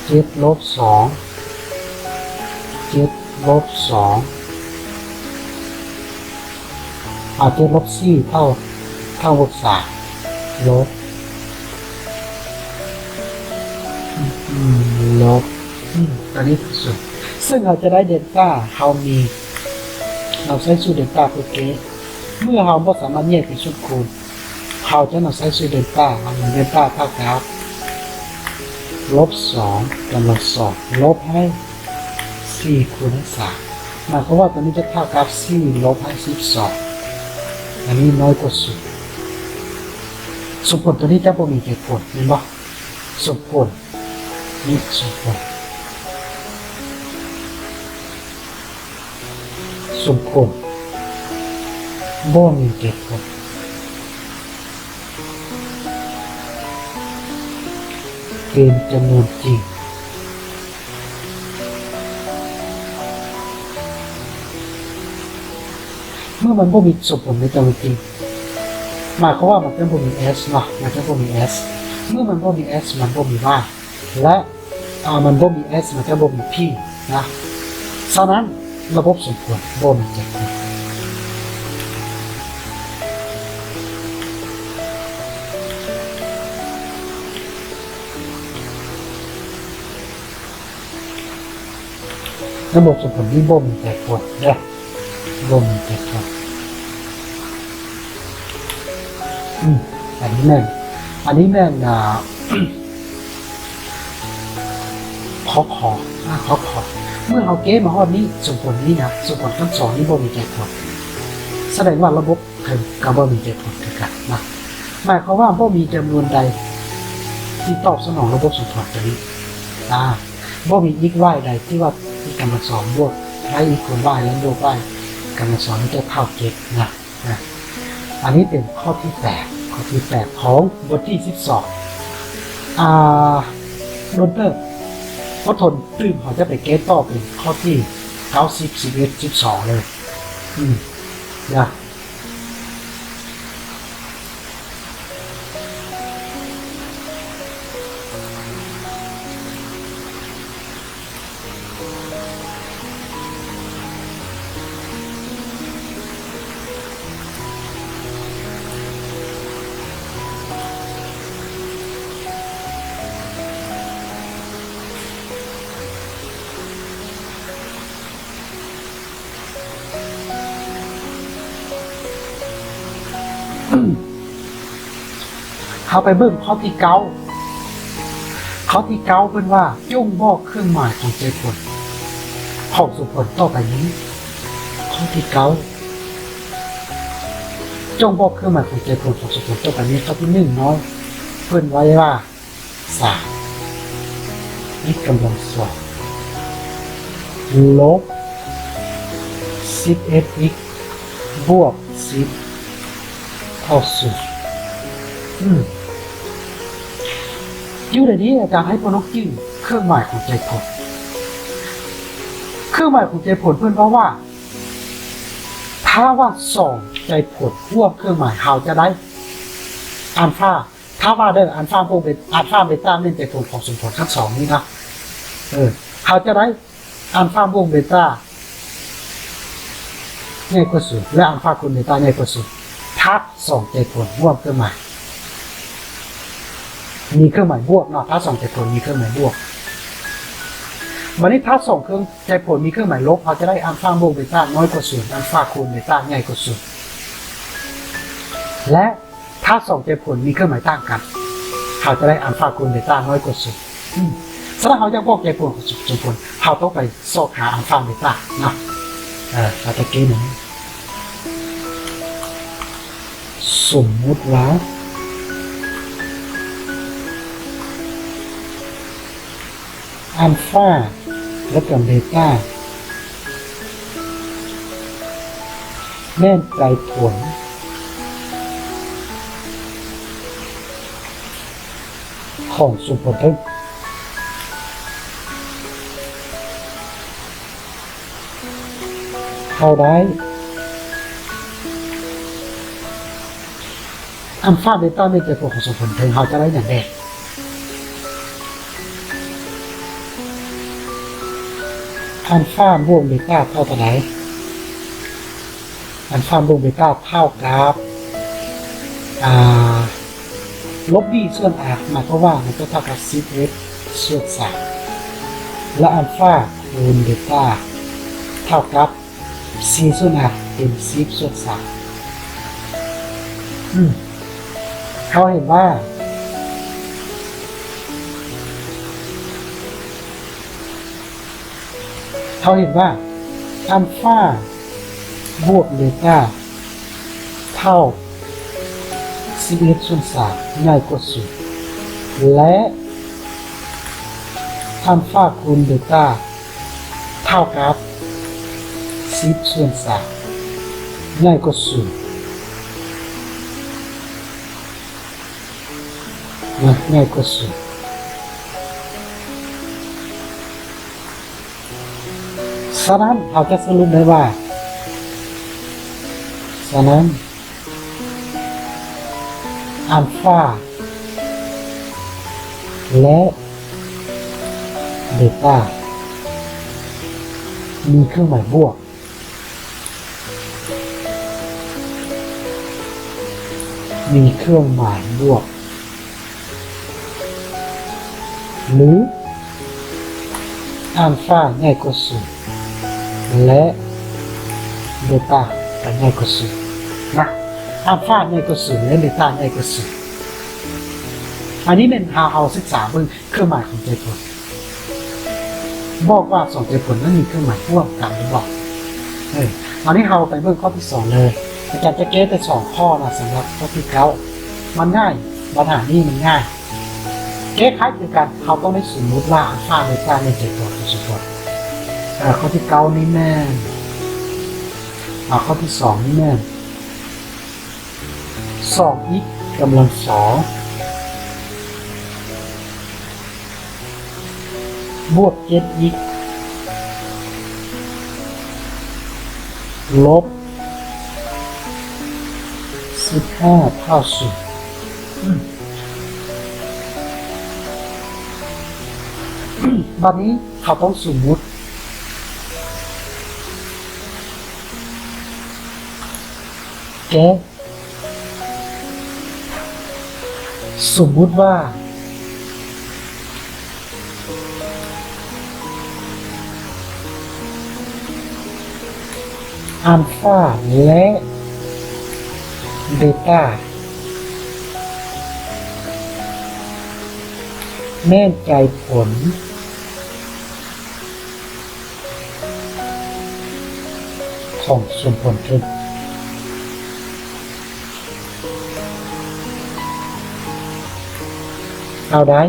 ເຈັດລົບສອງ ເຈັດລົບສອງ ອາ ເຈັດລົບສີ່ເທົ່າ ເທົ່າ ບວກສາມ ລົບ ອືມ ລົບ ອືມ ຕົວນີ້ຄືສູນ ເຊິ່ງເຮົາຈະໄດ້ເດລຕາ ເຮົາມີ ເຮົາໃຊ້ສູດເດລຕາເພື່ອແກ້ ເມື່ອເຮົາບໍ່ສາມາດແຍກເປັນຊຸດຄູນ ເຮົາຈະນຳໃຊ້ສູດເດລຕາ ເດລຕາເທົ່າກັບ ລົບສອງກຳລັງສອງ ລົບໃຫ້ ສີ່ຄູນໃຫ້ສາມ ໝາຍຄວາມວ່າຕົວນີ້ຈະເທົ່າກັບ ສີ່ລົບໃຫ້ ສິບສອງ ອັນນີ້ນ້ອຍກວ່າສູນ ສົມຜົນຕົວນີ້ຈະບໍ່ມີເຫດຜົນ ແມ່ນບໍ່? ສົມຜົນ ນີ້ສົມຜົນ ສົມຜົນ ບໍ່ມີເຫດຜົນ ເປັນຈຳນວນຈິງ ເມື່ອມັນບໍ່ມີສົມຜົນໃນຕົວຈິງ ໝາຍຄວາມວ່າມັນຈະບໍ່ມີ S ເນາະ ມັນຈະບໍ່ມີ S ເມື່ອມັນບໍ່ມີ S ມັນບໍ່ມີ Y ແລະ ອາ ມັນບໍ່ມີ S ມັນຈະບໍ່ມີ P ນະ ສະນັ້ນລະບົບສົມຜົນບໍ່ມີເຫດຜົນ ລະບົບສົມຜົນນີ້ບໍ່ມີເຫດຜົນເດີ ບໍ່ມີເຫດຜົນ ອືມ ອັນນີ້ແມ່ນ ອັນນີ້ແມ່ນ ອາ ຂໍ້ ຂໍ້ ອາ ຂໍ້ ຂໍ້ ເມື່ອເຮົາແກ້ມາຮອດນີ້ ສົມຜົນນີ້ນະ ສົມຜົນຂັ້ນສອງນີ້ບໍ່ມີເຫດຜົນ ສະແດງວ່າລະບົບ ເພິ່ນກໍບໍ່ມີເຫດຜົນຄືກັນນະ ໝາຍຄວາມວ່າບໍ່ມີຈຳນວນໃດທີ່ຕອບສະໜອງລະບົບສົມຜົນຕົວນີ້ ອາ ບໍ່ມີ x y ໃດທີ່ວ່າ x ກຳລັງສອງບວກ y ອີກຄູນ y ແລະ ບວກ y ກຳລັງສອງນີ້ຈະເທົ່າເຈັດນະ ອາ ອັນນີ້ເປັນຂໍ້ທີແປດ ຂໍ້ທີແປດຂອງບົດທີສິບສອງ ອາ ດົນເຕີບ ບໍ່ທົນຕື່ມ ເຮົາຈະໄປແກ້ຕໍ່ເປັນຂໍ້ທີເກົ້າ ສິບ ສິບເອັດ ສິບສອງເລີຍ ອືມ ນະ ເຮົາໄປເບິ່ງຂໍ້ທີເກົ້າ ຂໍ້ທີເກົ້າເພິ່ນວ່າ ຈົ່ງບອກເຄື່ອງໝາຍຂອງໃຈຜົນຂອງສົມຜົນຕໍ່ໄປນີ້ ຂໍ້ທີເກົ້າ ຈົ່ງບອກເຄື່ອງໝາຍຂອງໃຈຜົນຂອງສົມຜົນຕໍ່ໄປນີ້ ຂໍ້ທີໜຶ່ງເນາະ ເພິ່ນໄວ້ວ່າ ສາມ x ກຳລັງສອງ ລົບ ສິບເອັດ x ບວກ ສິບ ເທົ່າ ສູນ ອືມ ຢູ່ໃນນີ້ອາຈານໃຫ້ພວກນ້ອງຈື່ເຄື່ອງໝາຍຂອງໃຈຜົນ ເຄື່ອງໝາຍຂອງໃຈຜົນເພິ່ນເວົ້າວ່າ ຖ້າວ່າສອງໃຈຜົນຮ່ວມເຄື່ອງໝາຍ ເຮົາຈະໄດ້ອານຟາ ຖ້າວ່າເດີ ອານຟາ ເບ ອານຟາ ເບຕາ ແມ່ນໃຈຜົນຂອງສົມຜົນຂັ້ນສອງນີ້ນະ ເອີ ເຮົາຈະໄດ້ອັນຟາບວກເບຕ້າໃຫຍ່ກວ່າສູນ ແລະ ອັນຟາຄູນເບຕ້າໃຫຍ່ກວ່າສູນ ຖ້າສອງໃຈຜົນຮ່ວມເຄື່ອງໝາຍ ມີເຄື່ອງໝາຍບວກເນາະ, ຖ້າສອງໃຈຜົນມີເຄື່ອງໝາຍບວກ. ບັດນີ້ຖ້າສອງເຄື່ອງ ໃຈຜົນມີເຄື່ອງໝາຍລົບ ເຮົາຈະໄດ້ອັນຟາບວກເບຕ້ານ້ອຍກວ່າສູນ ອັນຟາຄູນເບຕ້າໃຫຍ່ກວ່າສູນ ແລະ ຖ້າສອງໃຈຜົນມີເຄື່ອງໝາຍຕ່າງກັນ ເຮົາຈະໄດ້ອັນຟາຄູນເບຕ້ານ້ອຍກວ່າສູນ. ອືມ ສະນັ້ນເຮົາຢາກບອກໃຈຜົນຂອງສົມຜົນ ເຮົາຕ້ອງໄປຊອກຫາອັນຟາເບຕ້າເນາະ. ເອີ ເຮົາຈະເກດໜຶ່ງ ສົມມຸດວ່າ ອັນຟາ ແລະ ກະເບຕ້າ ແມ່ນໃຈຜົນຂອງສົມຜົນເທິງ ເຮົາໄດ້ ອັນຟາເບຕ້າແມ່ນໃຈຜົນຂອງສົມຜົນເທິງ ເຮົາຈະໄດ້ຫຍັງແດ່? ອັນຟາບວກເບຕ້າເທົ່າເທົ່າໃດ? ອັນຟາບວກເບຕ້າເທົ່າກັບ ອາ ລົບບີສ່ວນອາ ໝາຍຄວາມວ່າມັນຈະເທົ່າກັບສິບເອັດສ່ວນສາມ ແລະ ອັນຟາຄູນເບຕ້າເທົ່າກັບ ສີ່ສ່ວນອາ ເປັນສິບສ່ວນສາມ. ອືມ ເຮົາເຫັນວ່າ ເຮົາເຫັນວ່າ ອັນຟາບວກເບຕ້າເທົ່າສິບເອັດສ່ວນສາມ ໃຫຍ່ກວ່າສູນ ແລະ ອັນຟາຄູນເບຕ້າ ເທົ່າກັບສິບສ່ວນສາມ ໃຫຍ່ກວ່າສູນ ນະ ໃຫຍ່ກວ່າສູນ. ສະນັ້ນ ເຮົາຈະສະຫຼຸບໄດ້ວ່າ ສະນັ້ນ ອັນຟາ ແລະ ເບຕ້າ ມີເຄື່ອງໝາຍບວກ ມີເຄື່ອງໝາຍບວກ ຫຼື ອັນຟາໃຫຍ່ກວ່າສູນ ແລະ ເບຕ້າກໍໃຫຍ່ກວ່າສູນນະ, ອັນຟາໃຫຍ່ກວ່າສູນ ແລະ ເບຕ້າໃຫຍ່ກວ່າສູນ. ອັນນີ້ແມ່ນຖ້າເຮົາສຶກສາເບິ່ງເຄື່ອງໝາຍຂອງໃຈຜົນ. ບອກວ່າສອງໃຈຜົນນັ້ນມີເຄື່ອງໝາຍຮ່ວມກັນຫຼືບໍ່? ເອີ ອັນນີ້ເຮົາໄປເບິ່ງຂໍ້ທີສອງເລີຍ. ອາຈານຈະແກ້ແຕ່ສອງຂໍ້ນະ ສຳລັບຂໍ້ທີເກົ້າ. ມັນງ່າຍ, ບັນຫານີ້ມັນງ່າຍ. ແກ້ໄຂຄືກັນ, ເຮົາຕ້ອງໄດ້ສົມມຸດວ່າອັນຟາ ເບຕ້າ ແມ່ນໃຈຜົນຂອງສົມຜົນ. ເອີ ຂໍ້ທີເກົ້ານີ້ແມ່ນ, ເອົາຂໍ້ທີສອງນີ້ແມ່ນ ສອງອິກກຳລັງສອງ ບວກເຈັດອິກ ລົບສິບຫ້າເທົ່າສູນ. ອືມ ບັດນີ້ເຮົາຕ້ອງສົມມຸດ ແກ້ ສົມມຸດວ່າ ອັນຟາ ແລະ ເບຕ້າ ແມ່ນໃຈຜົນ ຂອງສົມຜົນເທິງ. ເອົາໄດ້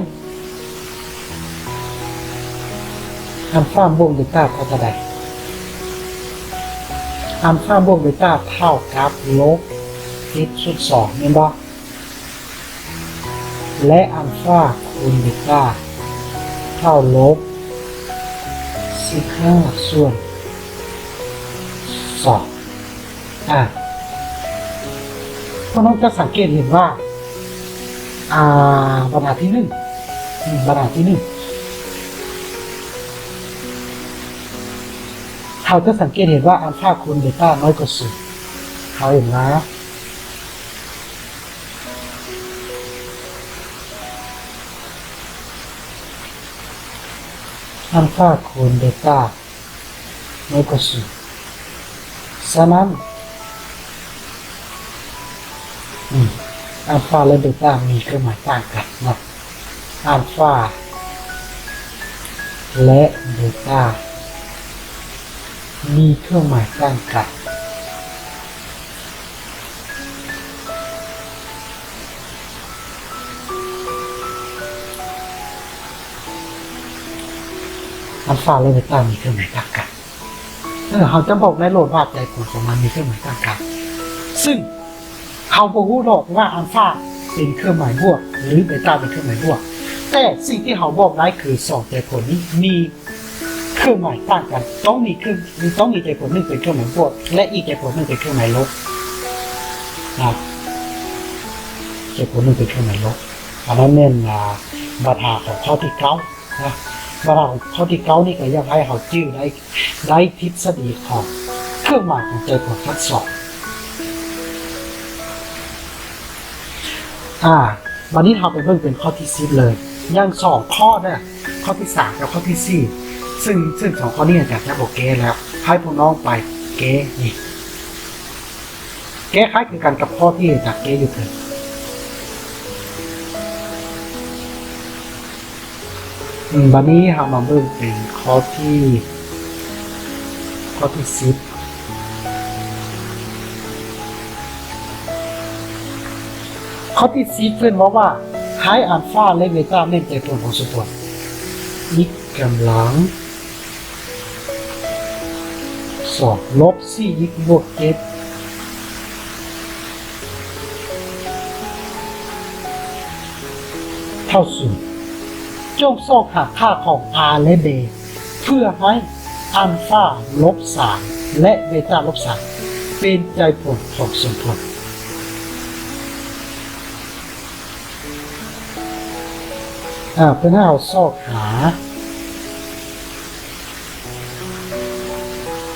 ອັນຟາບວກເບຕ້າເທົ່າເທົ່າໃດ? ອັນຟາບວກເບຕ້າເທົ່າກັບລົບເອັກສ່ວນສອງ ແມ່ນບໍ່? ແລະ ອັນຟາຄູນເບຕ້າເທົ່າລົບສິບຫ້າສ່ວນສອງ. ອາ ພວກນ້ອງຈະສັງເກດເຫັນວ່າ ອາ ບັນຫາທີໜຶ່ງ ບັນຫາທີໜຶ່ງ ເຮົາຈະສັງເກດເຫັນວ່າອັນຟາຄູນເບຕານ້ອຍກວ່າສູນ. ເຮົາເຫັນວ່າອັນຟາຄູນເບຕາ ນ້ອຍກວ່າສູນ. ສະນັ້ນ ອືມ ອັນຟາ ແລະ ເບຕາ ມີເຄື່ອງໝາຍຕ່າງກັນເນາະ. ອັນຟາ ແລະ ເບຕາ ມີເຄື່ອງໝາຍຕ່າງກັນ. ອັນຟາ ແລະ ເບຕາ ມີເຄື່ອງໝາຍຕ່າງກັນ. ເອີ ເຮົາຈະບອກໄດ້ໂລດວ່າໃຈຜົນຂອງມັນມີເຄື່ອງໝາຍຕ່າງກັນ. ຊຶ່ງເຮົາບໍ່ຮູ້ດອກວ່າອັນຟາເປັນເຄື່ອງໝາຍບວກ ຫຼື ເບຕາເປັນເຄື່ອງໝາຍບວກ. ແຕ່ສິ່ງທີ່ເຮົາບອກໄດ້ຄືສອງໃຈຜົນນີ້ມີ ເຄື່ອງໝາຍຕ່າງກັນ ຕ້ອງມີເຄື່ອງ ຕ້ອງມີໃຈຜົນໜຶ່ງເປັນເຄື່ອງໝາຍບວກ ແລະ ອີກໃຈຜົນໜຶ່ງເປັນເຄື່ອງໝາຍລົບນະ. ໃຈຜົນໜຶ່ງເປັນເຄື່ອງໝາຍລົບ. ອັນນັ້ນແມ່ນ ອາ ບັນຫາຂອງຂໍ້ທີເກົ້ານະ. ບັນຫາຂອງຂໍ້ທີເກົ້ານີ້ກໍຢາກໃຫ້ເຮົາຈື່ໄດ້ ໄດ້ທິດສະດີຂອງເຄື່ອງໝາຍຂອງໃຈຜົນທັງສອງ. ອາ ບັດນີ້ເຮົາໄປເບິ່ງເປັນຂໍ້ທີສິບເລີຍ. ຍັງສອງຂໍ້ເດີ ຂໍ້ທີສາມກັບຂໍ້ທີສີ່ ຊຶ່ງ ຊຶ່ງສອງຂໍ້ນີ້ອາຈານຈະບໍ່ແກ້ແລ້ວ ໃຫ້ພວກນ້ອງໄປແກ້ນີ້ ແກ້ຄ້າຍຄືກັນກັບຂໍ້ທີ່ອາຈານແກ້ຢູ່ເທິງ. ອືມ ບັດນີ້ເຮົາມາເບິ່ງເປັນຂໍ້ທີ ຂໍ້ທີສິບ. ຂໍ້ທີສິບເພິ່ນເວົ້າວ່າ ໃຫ້ອັນຟາ ແລະ ເບຕາແມ່ນໃຈຜົນຂອງສົມຜົນ x ກຳລັງ ສອງ ລົບສີ່ x ບວກເຈັດ ເທົ່າສູນ. ຈົ່ງຊອກຫາຄ່າຂອງ r ແລະ b ເພື່ອໃຫ້ອັນຟາລົບສາມ ແລະ ເບຕາລົບສາມ ເປັນໃຈຜົນຂອງສົມຜົນ. ອາ ເພິ່ນໃຫ້ເຮົາຊອກຫາ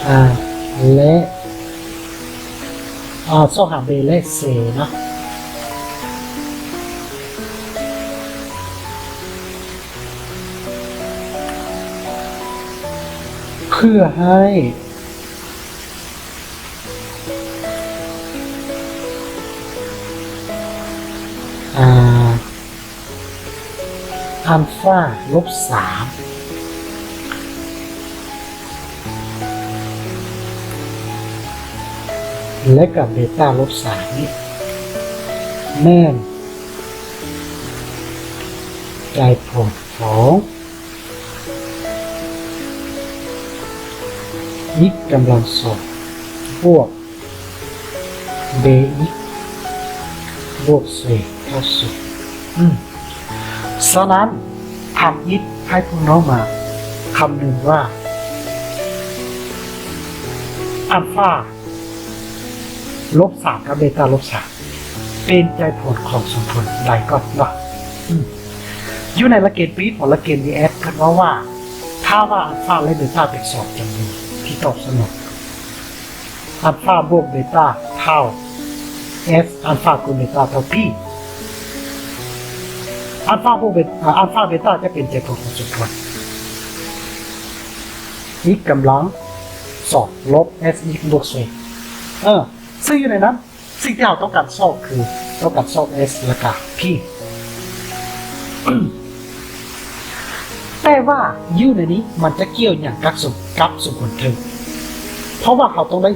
ອາ ແລະ ອາ ຊອກຫາ b ແລະ c ເນາະ ເພື່ອໃຫ້ ອາ ອັນຟາລົບສາມ ແລະ ກັບເບຕາລົບສາມນີ້ ແມ່ນໃຈຜົນຂອງ x ກຳລັງສອງ ບວກ b x ບວກ c ເທົ່າສູນ. ອືມ ສະນັ້ນ ທຳອິດໃຫ້ພວກນ້ອງມາຄຳນຶງວ່າ ອັນຟາລົບສາມ ກັບເບຕາລົບສາມ ເປັນໃຈຜົນຂອງສົມຜົນໃດກ່ອນເນາະ. ອືມ ຢູ່ໃນຫຼັກເກນ P ຂອງຫຼັກເກນ Dirac ເພິ່ນເວົ້າວ່າ ຖ້າວ່າອັນຟາ ແລະ ເບຕາເປັນສອງຈຳນວນທີ່ຕອບສະໜອງ ອັນຟາບວກເບຕາເທົ່າ s ອັນຟາຄູນເບຕາເທົ່າ p. ອັນຟາບວກເບ ອາ ອັນຟາເບຕາຈະເປັນໃຈຜົນຂອງສົມຜົນ x ກຳລັງສອງລົບ s x ບວກ c. ເອີ ຊຶ່ງຢູ່ໃນນັ້ນ ສິ່ງທີ່ເຮົາຕ້ອງການຊອກຄື ຕ້ອງການຊອກ s ແລະກະ p. ແຕ່ວ່າຢູ່ໃນນີ້ມັນຈະກ່ຽວຫຍັງກັບສົມ ກັບສົມຜົນເທິງ? ເພາະວ່າເຮົາຕ້ອງໄດ້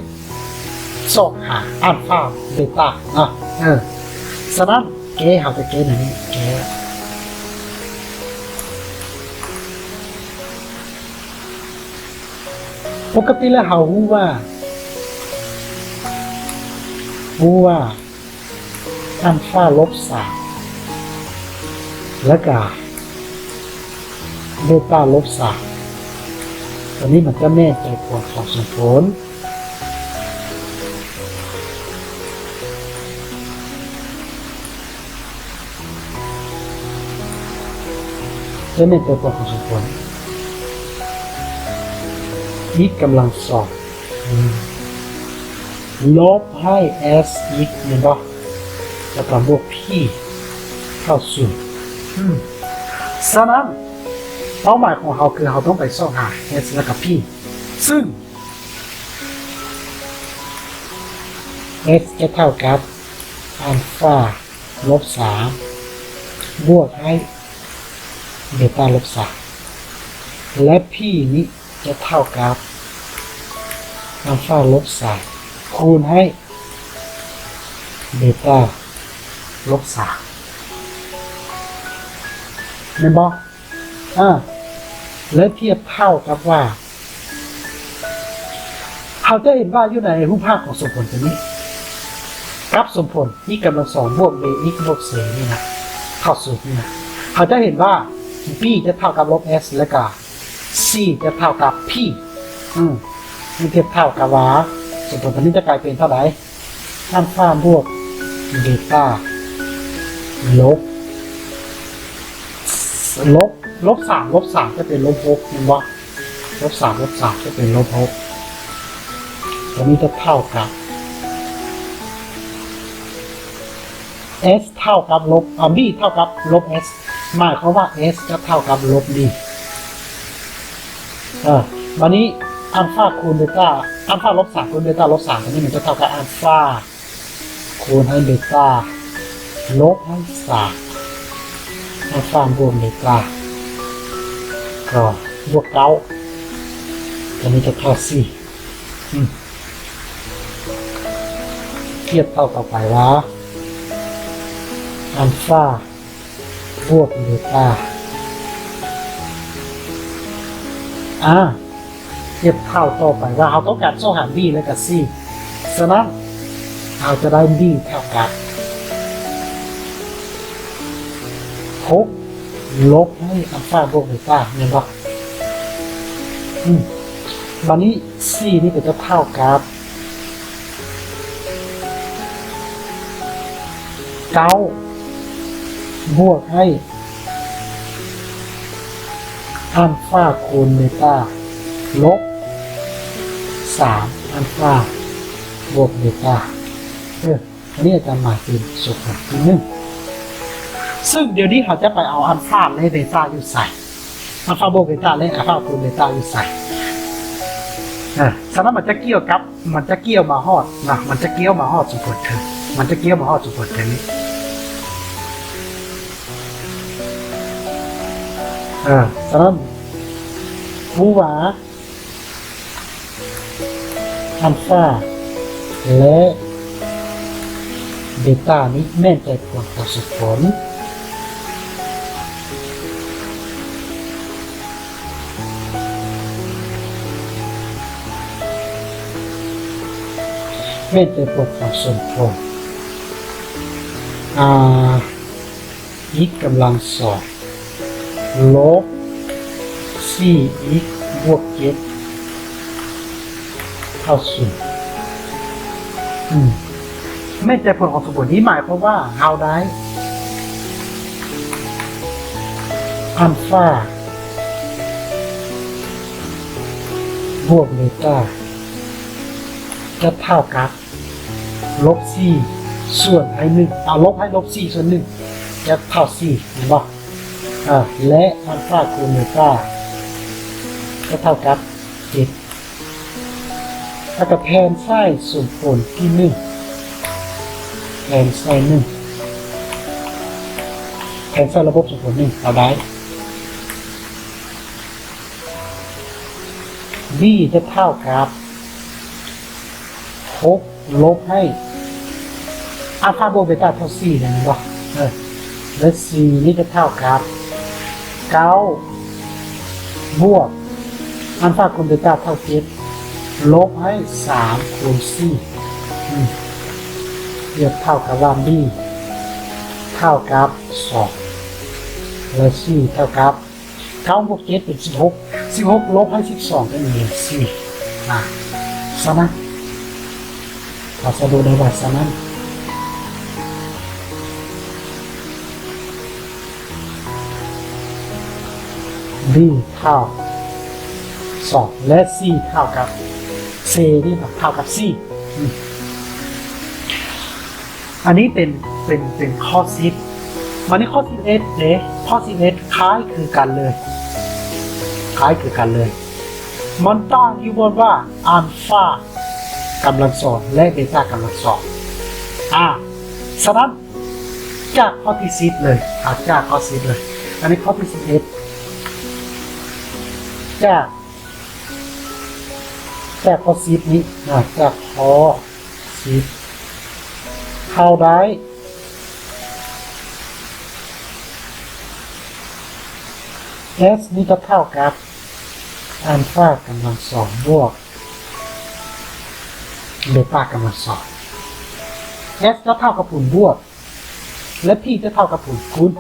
ຊອກຫາອັນຟາເບຕາເນາະ. ເອີ ສະນັ້ນແກ້ ເຮົາຈະແກ້ໃນນີ້ ແກ້ ປົກກະຕິແລ້ວເຮົາຮູ້ວ່າ ຮູ້ວ່າອັນຟາລົບສາມ ແລະກະເບຕາລົບສາມ ຕົວນີ້ມັນຈະແມ່ນໃຈຜົນຂອງສົມຜົນ. ຈະແມ່ນໃຈຜົນຂອງສົມຜົນ. x ກຳລັງສອງ ອືມ ລົບໃຫ້ s x ແມ່ນບໍ່? ແລ້ວກໍບວກ p ເທົ່າສູນ. ອືມ ສະນັ້ນ ເປົ້າໝາຍຂອງເຮົາຄືເຮົາຕ້ອງໄປຊອກຫາ s ແລ້ວກໍ p ຊຶ່ງ s ຈະເທົ່າກັບອັນຟາລົບສາມ ບວກໃຫ້ເບຕາລົບສາມ ແລະ p ນີ້ຈະເທົ່າກັບອັນຟາລົບສາມ ຄູນໃຫ້ເບຕາລົບສາມ ແມ່ນບໍ່? ອາ ແລະ ທຽບເທົ່າກັບວ່າ ເຮົາຈະເຫັນວ່າຢູ່ໃນຮູບພາບຂອງສົມຜົນຕົວນີ້ ກັບສົມຜົນ x ກຳລັງສອງ ບວກ b x ບວກ c ນີ້ນະ ເທົ່າສູນນີ້ນະ ເຮົາຈະເຫັນວ່າ b ຈະເທົ່າກັບລົບ s ແລະກະ c ຈະເທົ່າກັບ p. ອືມ ມັນທຽບເທົ່າກັບວ່າ ສົມຜົນຕົວນີ້ຈະກາຍເປັນເທົ່າໃດ? ອັນຟາບວກເບຕາລົບ ລົບ ລົບສາມ ລົບສາມຈະເປັນລົບຫົກ ແມ່ນບໍ່? ລົບສາມ ລົບສາມຈະເປັນລົບຫົກ ຕົວນີ້ຈະເທົ່າກັບ s ເທົ່າກັບລົບ ອາ b ເທົ່າກັບລົບ s ໝາຍຄວາມວ່າ s ຈະເທົ່າກັບລົບ b. ເອີ ບາດນີ້ອັນຟາຄູນເບຕາ ອັນຟາລົບສາມຄູນເບຕາລົບສາມ ຕົວນີ້ມັນຈະເທົ່າກັບອັນຟາ ຄູນໃຫ້ເບຕາ ລົບໃຫ້ສາມ ອັນຟາບວກເບຕາ ກໍບວກເກົ້າ ຕົວນີ້ຈະເທົ່າສີ່. ອືມ ທຽບເທົ່າຕໍ່ໄປວ່າ ອັນຟາ ບວກເບຕາ ອາ ທຽບເທົ່າຕໍ່ໄປວ່າເຮົາຕ້ອງການຊອກຫາ b ແລະກະ c. ສະນັ້ນ ເຮົາຈະໄດ້ b ເທົ່າກັບຫົກ ລົບໃຫ້ອັນຟາບວກເບຕາ ແມ່ນບໍ່? ອືມ ບາດນີ້ c ນີ້ກໍຈະເທົ່າກັບ ເກົ້າ ບວກໃຫ້ອັນຟາຄູນເບຕາ ລົບສາມ ອັນຟາບວກເບຕາ. ເອີ ອັນນີ້ອາຈານໝາຍເປັນສົມຜົນທີໜຶ່ງ ຊຶ່ງດຽວນີ້ເຮົາຈະໄປເອົາອັນຟາ ແລະ ເບຕາຢູ່ໃສ? ອັນຟາບວກເບຕາ ແລະ ອັນຟາຄູນເບຕາຢູ່ໃສ? ເອີ ສະນັ້ນມັນຈະກ່ຽວກັບ ມັນຈະກ່ຽວມາຮອດນະ ມັນຈະກ່ຽວມາຮອດສົມຜົນເທິງ ມັນຈະກ່ຽວມາຮອດສົມຜົນເທິງນີ້. ເອີ ສະນັ້ນຮູ້ວ່າ ອັນຟາ ແລະ ເບຕານີ້ແມ່ນໃຈຜົນຂອງສົມຜົນ ແມ່ນໃຈຜົນຂອງສົມຜົນ ອາ x ກຳລັງສອງ ລົບສີ່ x ບວກເຈັດ ເທົ່າສູນ. ອືມ ແມ່ນໃຈຜົນຂອງສົມຜົນນີ້ໝາຍຄວາມວ່າເຮົາໄດ້ອັນຟາບວກເບຕາ ຈະເທົ່າກັບ ລົບສີ່ ສ່ວນໃຫ້ໜຶ່ງ ເອົາ ລົບໃຫ້ລົບສີ່ ສ່ວນໜຶ່ງ ຈະເທົ່າສີ່ ແມ່ນບໍ່? ເອີ ແລະ ອັນຟາຄູນເບຕາ ຈະເທົ່າກັບເຈັດ ແລ້ວກໍແທນໃສ່ສົມຜົນທີໜຶ່ງ ແທນໃສ່ໜຶ່ງ ແທນໃສ່ລະບົບສົມຜົນໜຶ່ງ ເຮົາໄດ້ b ຈະເທົ່າກັບຫົກ ລົບໃຫ້ອັນຟາບວກເບຕາເທົ່າສີ່ ແມ່ນບໍ່? ເອີ ແລະ c ນີ້ຈະເທົ່າກັບເກົ້າ ບວກອັນຟາຄູນເບຕາເທົ່າເຈັດ ລົບໃຫ້ສາມຄູນສີ່ ອືມ ທຽບເທົ່າກັບວ່າ b ເທົ່າກັບສອງ ແລະ c ເທົ່າກັບ ເກົ້າບວກເຈັດເປັນສິບຫົກ ສິບຫົກລົບໃຫ້ສິບສອງເປັນສີ່ ອາ ສະນັ້ນ ເຮົາສະຫຼຸບໄດ້ວ່າ ສະນັ້ນ b ເທົ່າ ສອງ ແລະ C ເທົ່າກັບ C ນີ້ເທົ່າກັບ C ອືມ ອັນນີ້ເປັນ ເປັນ ເປັນຂໍ້ສິບ. ບາດນີ້ຂໍ້ສິບເອັດເດ້ ຂໍ້ສິບເອັດຄ້າຍຄືກັນເລີຍ ຄ້າຍຄືກັນເລີຍ. ມັນຕ່າງຢູ່ບ່ອນວ່າອັນຟາກຳລັງສອງ ແລະ ເບຕາກຳລັງສອງ. ອາ ສະນັ້ນ ຈາກຂໍ້ທີສິບເລີຍ ອາ ຈາກຂໍ້ສິບເລີຍ ອັນນີ້ຂໍ້ທີສິບເອັດ ຈາກ ຈາກຂໍ້ສິບນີ້ ອາ ຈາກຂໍ້ສິບ ເຮົາໄດ້ S ນີ້ກໍເທົ່າກັບອັນຟາກຳລັງສອງບວກເບຕາກຳລັງສອງ S ກໍເທົ່າກັບຜົນບວກ ແລະ P ຈະເທົ່າກັບຜົນຄູນ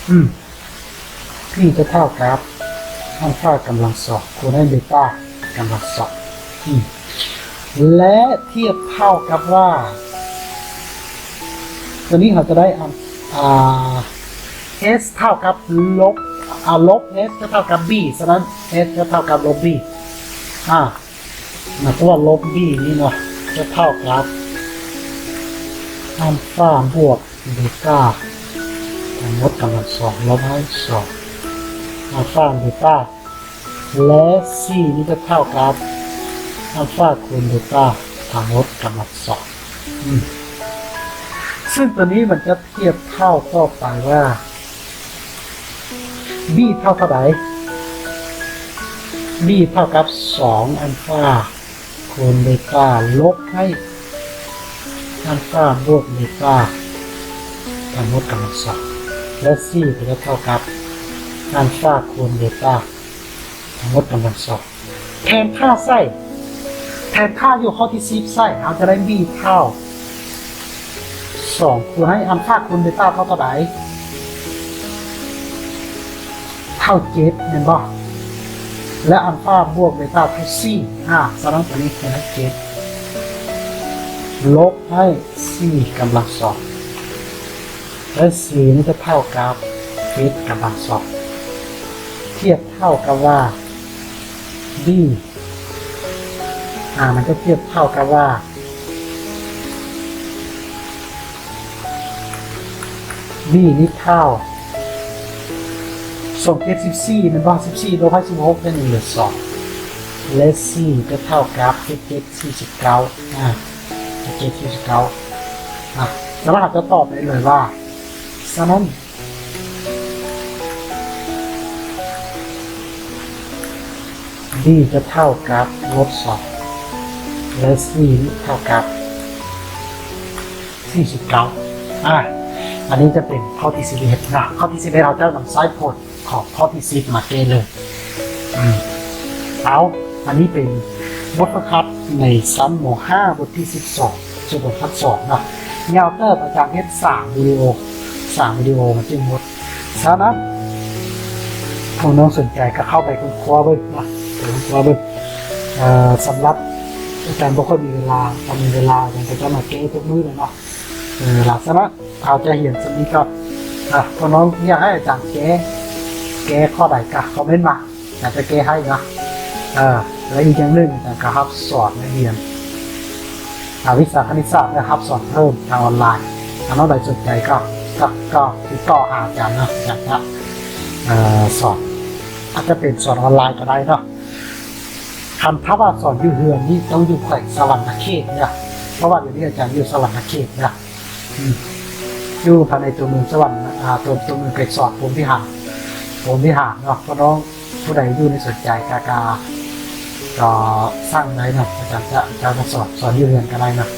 ອືມ P ຈະເທົ່າກັບອັນຟາກຳລັງສອງຄູນໃຫ້ເບຕາກຳລັງສອງ ອືມ ແລະ ທຽບເທົ່າກັບວ່າ ຕົວນີ້ເຮົາຈະໄດ້ອັນ ອາ S ເທົ່າກັບລົບ ອາ ລົບ S ຈະເທົ່າກັບ B ສະນັ້ນ S ຈະເທົ່າກັບລົບ B ອາ ໝາຍຄວາມວ່າລົບ B ນີ້ເນາະ ຈະເທົ່າກັບອັນຟາບວກເບຕາທັງໝົດກຳລັງສອງ ລົບໃຫ້ສອງ ອັນຟາເບຕາ ແລະ C ນີ້ຈະເທົ່າກັບອັນຟາຄູນເບຕາທັງໝົດກຳລັງສອງ ອືມ ຊຶ່ງຕົວນີ້ມັນຈະທຽບເທົ່າຕໍ່ໄປວ່າ B ເທົ່າເທົ່າໃດ? B ເທົ່າກັບສອງອັນຟາຄູນເບຕາ ລົບໃຫ້ອັນຟາບວກເບຕາທັງໝົດກຳລັງສອງ ແລະ C ກໍຈະເທົ່າກັບອັນຟາຄູນເບຕາທັງໝົດກຳລັງສອງ. ແທນຄ່າໃສ່ ແທນຄ່າຢູ່ຂໍ້ທີສິບໃສ່ ເຮົາຈະໄດ້ B ເທົ່າສອງຄູນໃຫ້ອັນຟາຄູນເບຕາເທົ່າເທົ່າໃດ? ເທົ່າເຈັດແມ່ນບໍ່? ແລະ ອັນຟາບວກເບຕາເທົ່າສີ່ ອາ ສະນັ້ນຕົວນີ້ຄືໃຫ້ເຈັດ ລົບໃຫ້ສີ່ກຳລັງສອງ ແລະ C ນີ້ຈະເທົ່າກັບເຈັດກຳລັງສອງ ທຽບເທົ່າກັບວ່າ B ອາ ມັນຈະທຽບເທົ່າກັບວ່າ B ນີ້ເທົ່າ ສອງເຈັດສິບສີ່ ແມ່ນບໍ່? ສິບສີ່ລົບໃຫ້ສິບຫົກ ໄດ້ໜຶ່ງເຫຼືອສອງ ແລະ C ຈະເທົ່າກັບເຈັດເຈັດສີ່ສິບເກົ້າ ອາ ເຈັດເຈັດສີ່ສິບເກົ້າ ອາ ສາມາດຈະຕອບໄດ້ເລີຍວ່າ ສະນັ້ນ B ຈະເທົ່າກັບລົບສອງ ແລະ C ນີ້ເທົ່າກັບສີ່ສິບເກົ້າ ອາ ອັນນີ້ຈະເປັນຂໍ້ທີສິບເອັດເນາະ ຂໍ້ທີສິບເອັດ ເຮົາຈະນຳໃຊ້ຜົນຂອງຂໍ້ທີສິບມາແກ້ເລີຍ ອືມ ເອົາ ອັນນີ້ເປັນບົດຝຶກຫັດໃນຊັ້ນ ມໍຫ້າ ບົດທີສິບສອງ ຈະເປັນພາກສອງເນາະ ຍາວເຕີບ ອາຈານເຮັດສາມວິດີໂອ ສາມວິດີໂອມັນຈຶ່ງໝົດ ສະນັ້ນ ພວກນ້ອງສົນໃຈກໍເຂົ້າໄປຄົ້ນຄວ້າເບິ່ງເນາະ ໄປຄົ້ນຄວ້າເບິ່ງ ເອີ ສຳລັບອາຈານບໍ່ຄ່ອຍມີເວລາ ຖ້າມີເວລາອາຈານກໍຈະມາແກ້ທຸກມື້ເລີຍເນາະ ເອີ ລັກສະນະເຮົາຈະຮຽນສ່ຳນີ້ກ່ອນ ອາ ພວກນ້ອງຢາກໃຫ້ອາຈານແກ້ ແກ້ຂໍ້ໃດກໍຄອມເມັນມາ ອາຈານຈະແກ້ໃຫ້ເນາະ ເອີ ແລະ ອີກຢ່າງໜຶ່ງອາຈານກໍຮັບສອນນັກຮຽນ ອາ ວິຊາຄະນິດສາດ ແລະ ຮັບສອນເພີ່ມທາງອອນລາຍ ຖ້ານ້ອງໃດສົນໃຈກໍ ກໍ ກໍຕິດຕໍ່ຫາອາຈານເນາະ ອາຈານຈະ ເອີ ສອນ ອາດຈະເປັນສອນອອນລາຍກໍໄດ້ເນາະ ຄັນຖ້າວ່າສອນຢູ່ເຮືອນນີ້ຕ້ອງຢູ່ແຂວງສະຫວັນນະເຂດເດີ ເພາະວ່າດຽວນີ້ອາຈານຢູ່ສະຫວັນນະເຂດເດີ ອືມ ຢູ່ພາຍໃນຕົວເມືອງສະຫວັນ ອາ ຕົວ ຕົວເມືອງໄກສອນ ພົມວິຫານ ພົມວິຫານເນາະ ພວກນ້ອງຜູ້ໃດຢູ່ໃນສົນໃຈກະ ກະ ກໍສັ່ງໄດ້ເນາະ ອາຈານຈະ ຈະສອນ ສອນຢູ່ເຮືອນກໍໄດ້ເນາະ